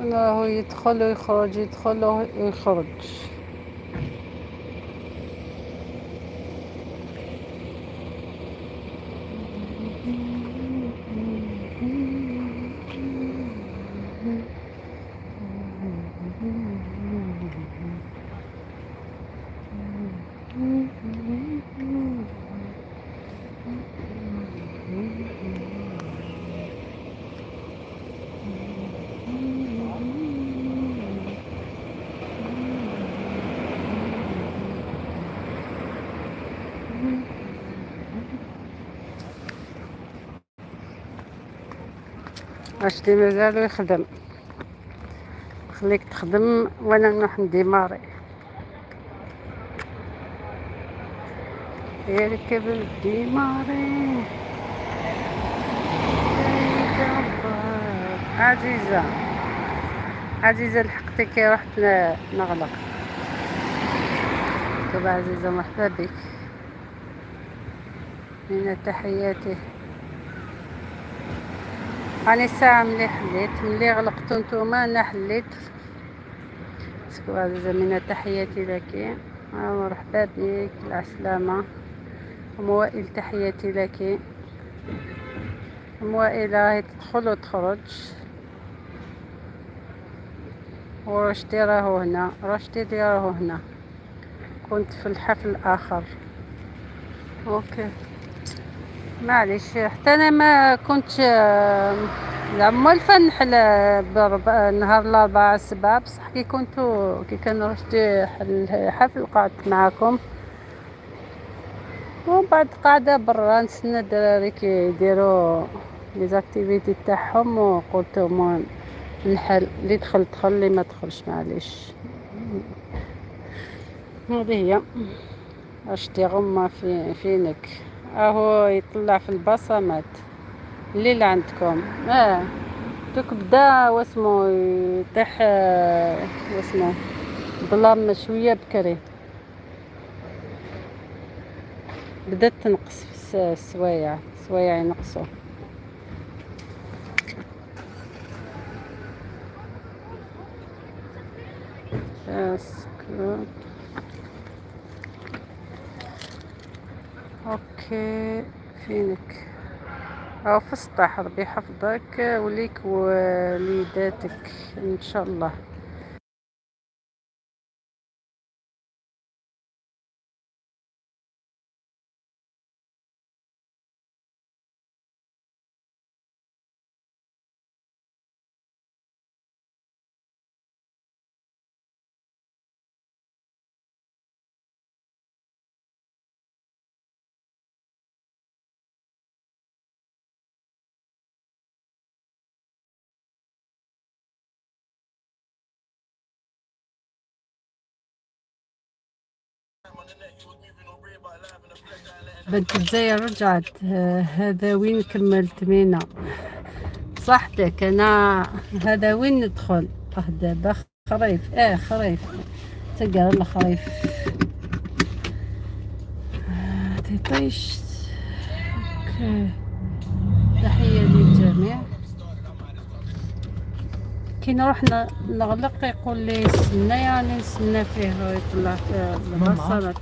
راهو يدخل ويخرج، يدخل ويخرج. رشدي مازالو يخدم، خليك تخدم وانا نروح نديماري. يركب الديماري. عزيزة، عزيزة لحقتك كي رحت نغلق. طب عزيزة مرحبا بك، من تحياتي. راني الساعة ملي حليت، ملي غلقتو نتوما انا حليت. سكو عزيزة من تحياتي لك، مرحبا بك، العسلامة. ام وائل تحياتي لك. ام وائل راهي تدخل وتخرج. ورشدي راهو هنا، رشدي راهو هنا. كنت في الحفل الآخر. OK معليش، حتى انا ما كنت موالفه نحل نهار الاربعاء 7، بصح كي كنتو كي كان رشدي حفل قعدت معاكم، ومن بعد قاعده برا نستنى الدراري كي يديروا les activités تاعهم، وقلت المهم نحل، اللي دخل دخل، اللي ما دخلش معليش. هذه هي. رشدي غمه فينك، اهو يطلع في البصمات اللي عندكم. دوك بدا واسمو يطيح، واسمو ظلام شويه بكري، بدات تنقص في السوايع، السوايع ينقصوا. اسكت. OK فينك؟ او في السطح، ربي يحفظك وليك وليداتك ان شاء الله. بنت الجزائر رجعت. هذا وين كملت مينا صحتك. انا هذا وين ندخل دابا خريف، خريف تقرا الخريف. تيطيش. OK تحية للجميع. كي نروح نغلق يقول لي استنى، يعني نستنى فيه ويطلع في البصلة.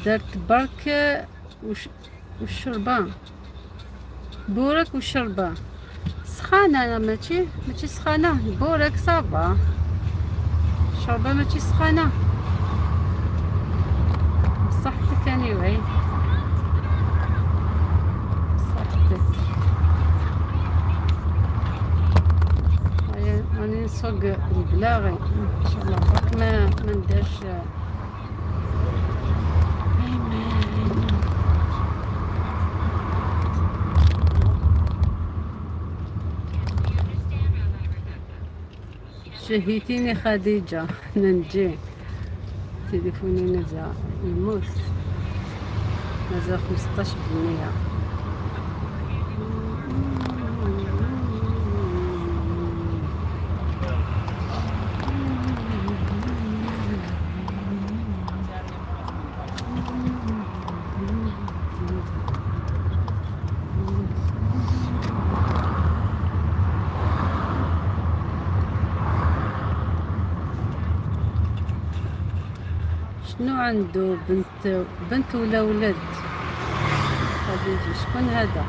درت برك والشربة، بورك والشربة سخانة. أنا ماشي سخانة، بورك ça va، الشربة ماشي سخانة. بصحتك anyway، بصحتك. راني نسوق البلاغي ان شاء الله، برك ما نديرش. شهيتيني خديجة ننجي. تليفوني نزع يموت، مازال 15%. شنو عنده؟ بنت ولا ولد؟ خديجة شكون هذا؟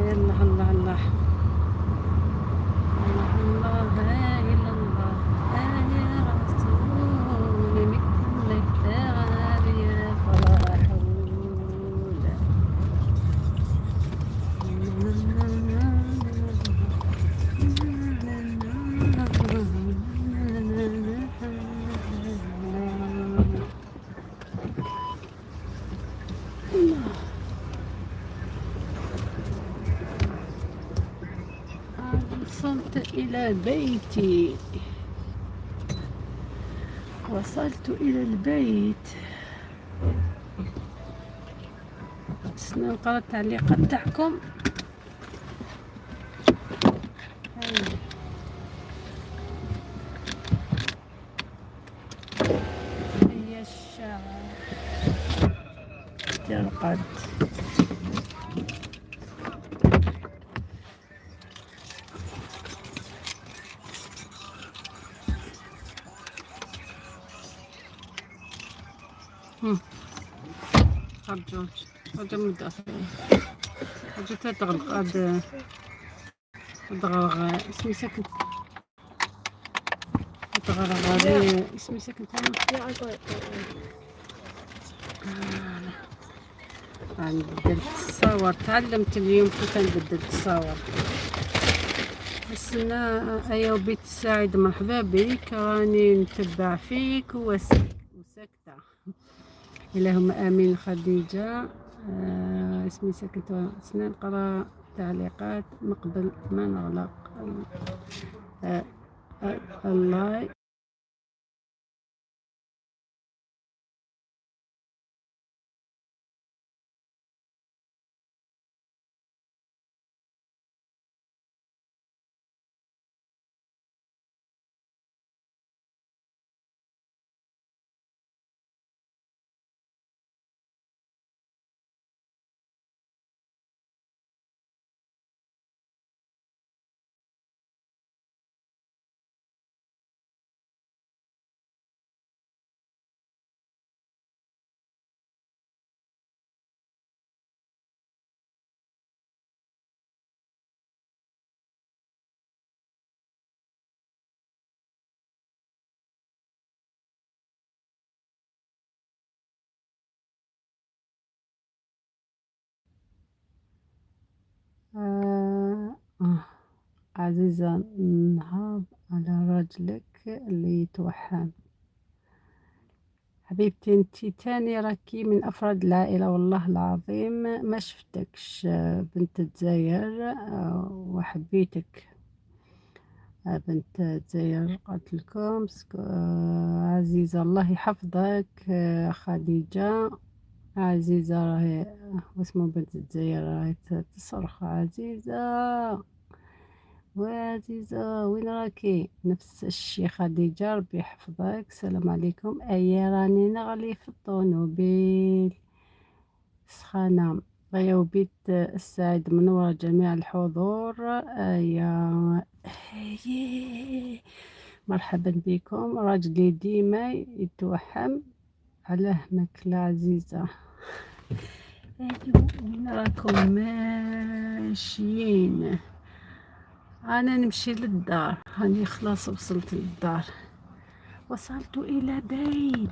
الله الله الله الله الله، لا إله إلا الله يا رسول، مثلك تعال يا فرحول. وصلت إلى بيتي، وصلت إلى البيت. نقرا التعليقات تاعكم. هاي. هي الشعر ترقد. خرجوا خرجوا من الداخل، خرجوا تغلق هاد تغرغ اسمي ساكن تغرغ هذه اسمي ساكن. Yeah, I got it. نبدل التصاور، تعلمت اليوم كيف نبدل التصاور. السنة أيا وبيت السعيد، مرحبا بك، راني نتبع فيك وساكتة. اللهم امين. خديجة اسمي ساكنة. سنة نقرا تعليقات مقبل ما نغلق الله. عزيزة نهاب على راجلك اللي يتوحم. حبيبتي انتي تاني راكي من افراد العائلة، والله العظيم ما شفتكش بنت الجزائر وحبيتك بنت الجزائر. قلت لكم عزيزة الله يحفظك. خديجة عزيزة راهي واسمو بنت الجزائر راهي تصرخ عزيزة وعزيزة وين راكي؟ نفس الشي خديجة ربي يحفظك. السلام عليكم. ايا راني نغلي في الطونوبيل سخانة. غيا وبيت السعيد منورة جميع الحضور. ايا مرحبا بكم. راجلي ديما يتوحم على ماكلة عزيزة. ايوا وين راكم ماشيين؟ انا نمشي للدار، هاني خلاص وصلت للدار، وصلت الى بيت.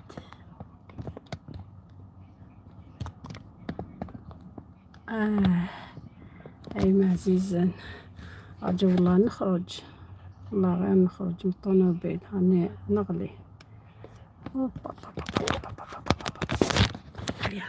اي ما عزيزا اجي والله نخرج، والله غير نخرج من الطونوبيل، هاني نغلي. أوبا، هيا.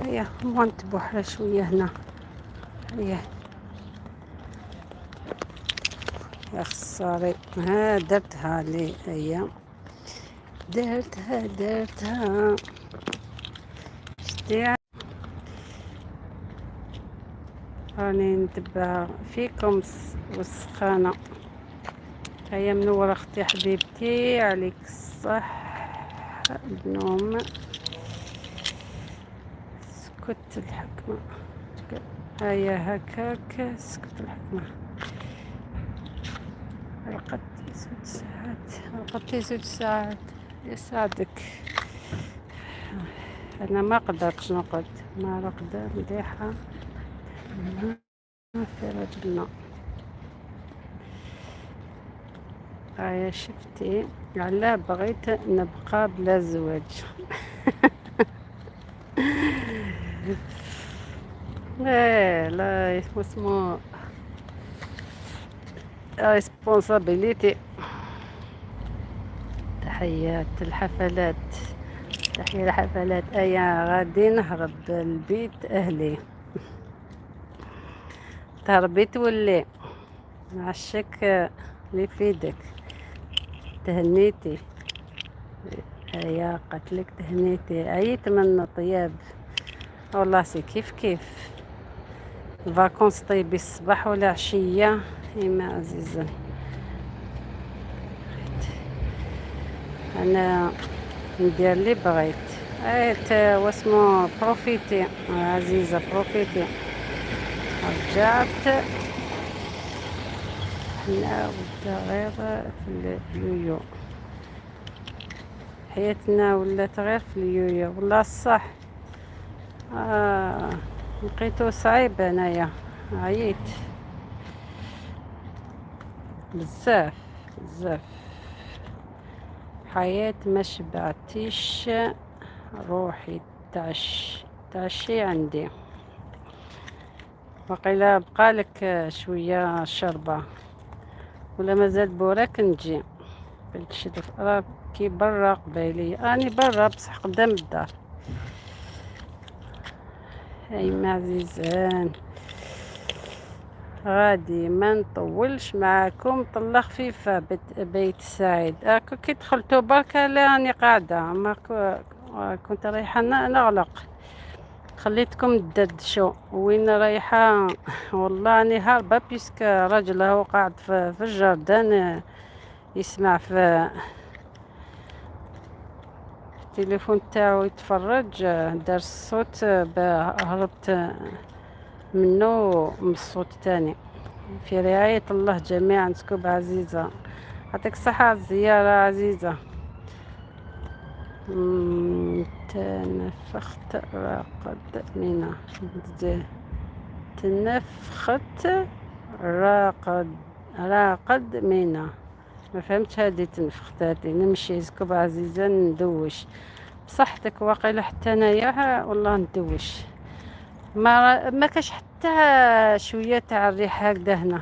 هيا نبغى بحرة شوية هنا. هيا يا خساري، ها درتها لي، هيا درتها درتها. شتي راني نتبع فيكم والسخانة. هيا منورة اختي حبيبتي، عليك الصح النوم. سكت الحكمة، هيا هكاك سكت الحكمة. رقدت 2 ساعات، رقدتي 2 ساعات يساعدك. أنا ما قدرتش نرقد، ما رقدة مليحة في رجلنا. هيا شفتي علاه بغيت نبقى بلا زواج. ايه لا اسمو responsabilité. تحيات الحفلات، تحية الحفلات. ايا غادي نهرب البيت اهلي، تهربي تولي عشك اللي في يدك. تهنيتي ايا قتلك تهنيتي، عييت من الطياب والله. c'est كيف كيف vacances، طيبي الصباح ولا عشية. إما عزيزة أنا ندير اللي بغيت. ايت واسمو profitez عزيزة profitez. رجعت حنا ولا غير في اليويو، حياتنا ولات غير في اليويو والله الصح. لقيتو صعيب انايا، عييت بزاف بزاف. حياة ما شبعتيش، روحي تعشي عندي. وقيلا بقالك شوية شربة ولا مازال بوراك؟ نجي بنت راه كي برا قبايلي، راني برا بصح قدام الدار. هاي ما عزيزان غادي ما نطولش معاكم. طلة خفيفة بيت السعيد. كي دخلتو بركة لا راني قاعدة، ما كنت رايحة نغلق، خليتكم تدردشوا. وين رايحة؟ والله راني هاربة puisque راجل هو قاعد في ال jardin يسمع في التليفون تاعو يتفرج، دار الصوت، هربت منه من الصوت تاني. في رعاية الله جميعا. سكوب عزيزة، يعطيك الصحة على الزيارة عزيزة. تنفخت راقد مينا، تنفخت راقد راقد مينا، ما فهمتش هذه تنفخت هذه. نمشي سكوب عزيزة ندوش، بصحتك. واقيلا حتى انايا والله ندوش، ما كاش حتى شوية تاع الريح هكذا هنا،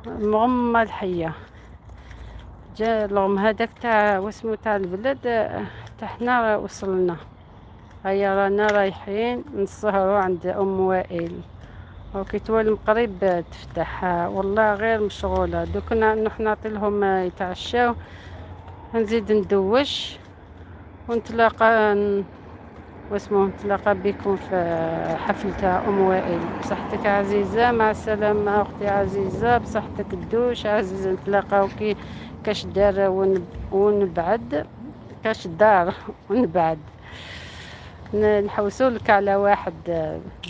مغمى الحية جا الغم هذاك تاع واسمو تاع البلاد، حتى حنا وصلنا. هيا رانا رايحين نسهروا عند ام وائل، وكي توالم قريب تفتح. والله غير مشغولة، دوك نروح نعطي لهم يتعشاو، نزيد ندوش ونتلاقى واسمو نتلاقى بكم في حفل تاع ام وائل. بصحتك عزيزه، مع السلامة اختي عزيزه، بصحتك الدوش عزيزه. نتلاقاو كي كاش دار ونبعد كاش دار ونبعد نحوسو لك على واحد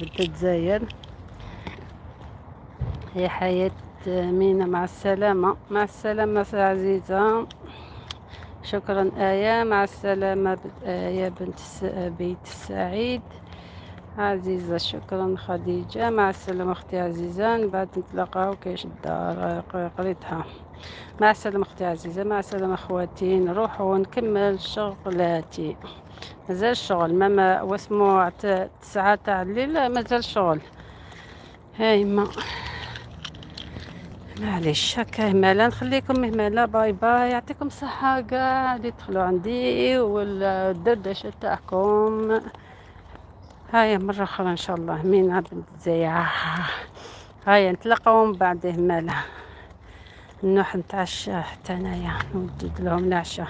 بنت الجزائر. يا حياة مينا، مع السلامة، مع السلامة عزيزة. شكرا آية، مع السلامة آية بنت بيت السعيد عزيزة. شكرا خديجة، مع السلامة أختي عزيزة. من بعد نتلاقاو كاش الدار قريتها. مع السلامة أختي عزيزة، مع السلامة أخواتي. نروح ونكمل شغلاتي، مازال الشغل ما واسمو 9 تاع الليل مازال الشغل. هاي ما معليش هكا همالا نخليكم همالا. bye bye، يعطيكم الصحة كاع اللي دخلوا عندي والدردشة تاعكم. هاي مرة أخرى إن شاء الله. مينا بنت الجزائر، هيا نتلاقاو من بعد همالا. نروح نتعشى حتى انايا، نوجد لهم العشاء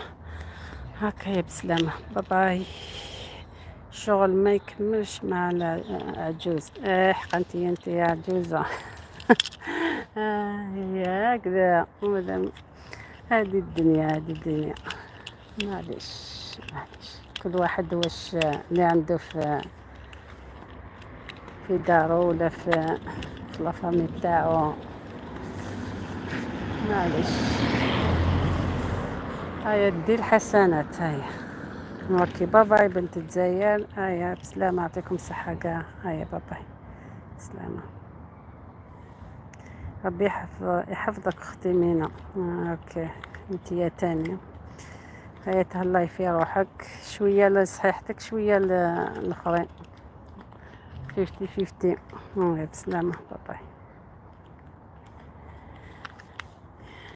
هكا. بسلامة، bye bye. الشغل ما يكملش مع العجوز. اه حقا انت يا عجوزة. هي هكذا مادام هذه الدنيا، هذه الدنيا. معليش معليش، كل واحد واش اللي عنده في دارو ولا في la famille تاعو. معليش، هيا دي الحسنات. هيا okay، bye bye بنت الجزائر. هيا بسلامة، يعطيكم الصحة كاع. هيا bye bye، سلامة. ربي يحفظك اختي مينا. Okay انت يا تانية، هيا تهلاي في روحك شوية لصحيحتك شوية للاخرين، 50-50. بسلامة، bye bye.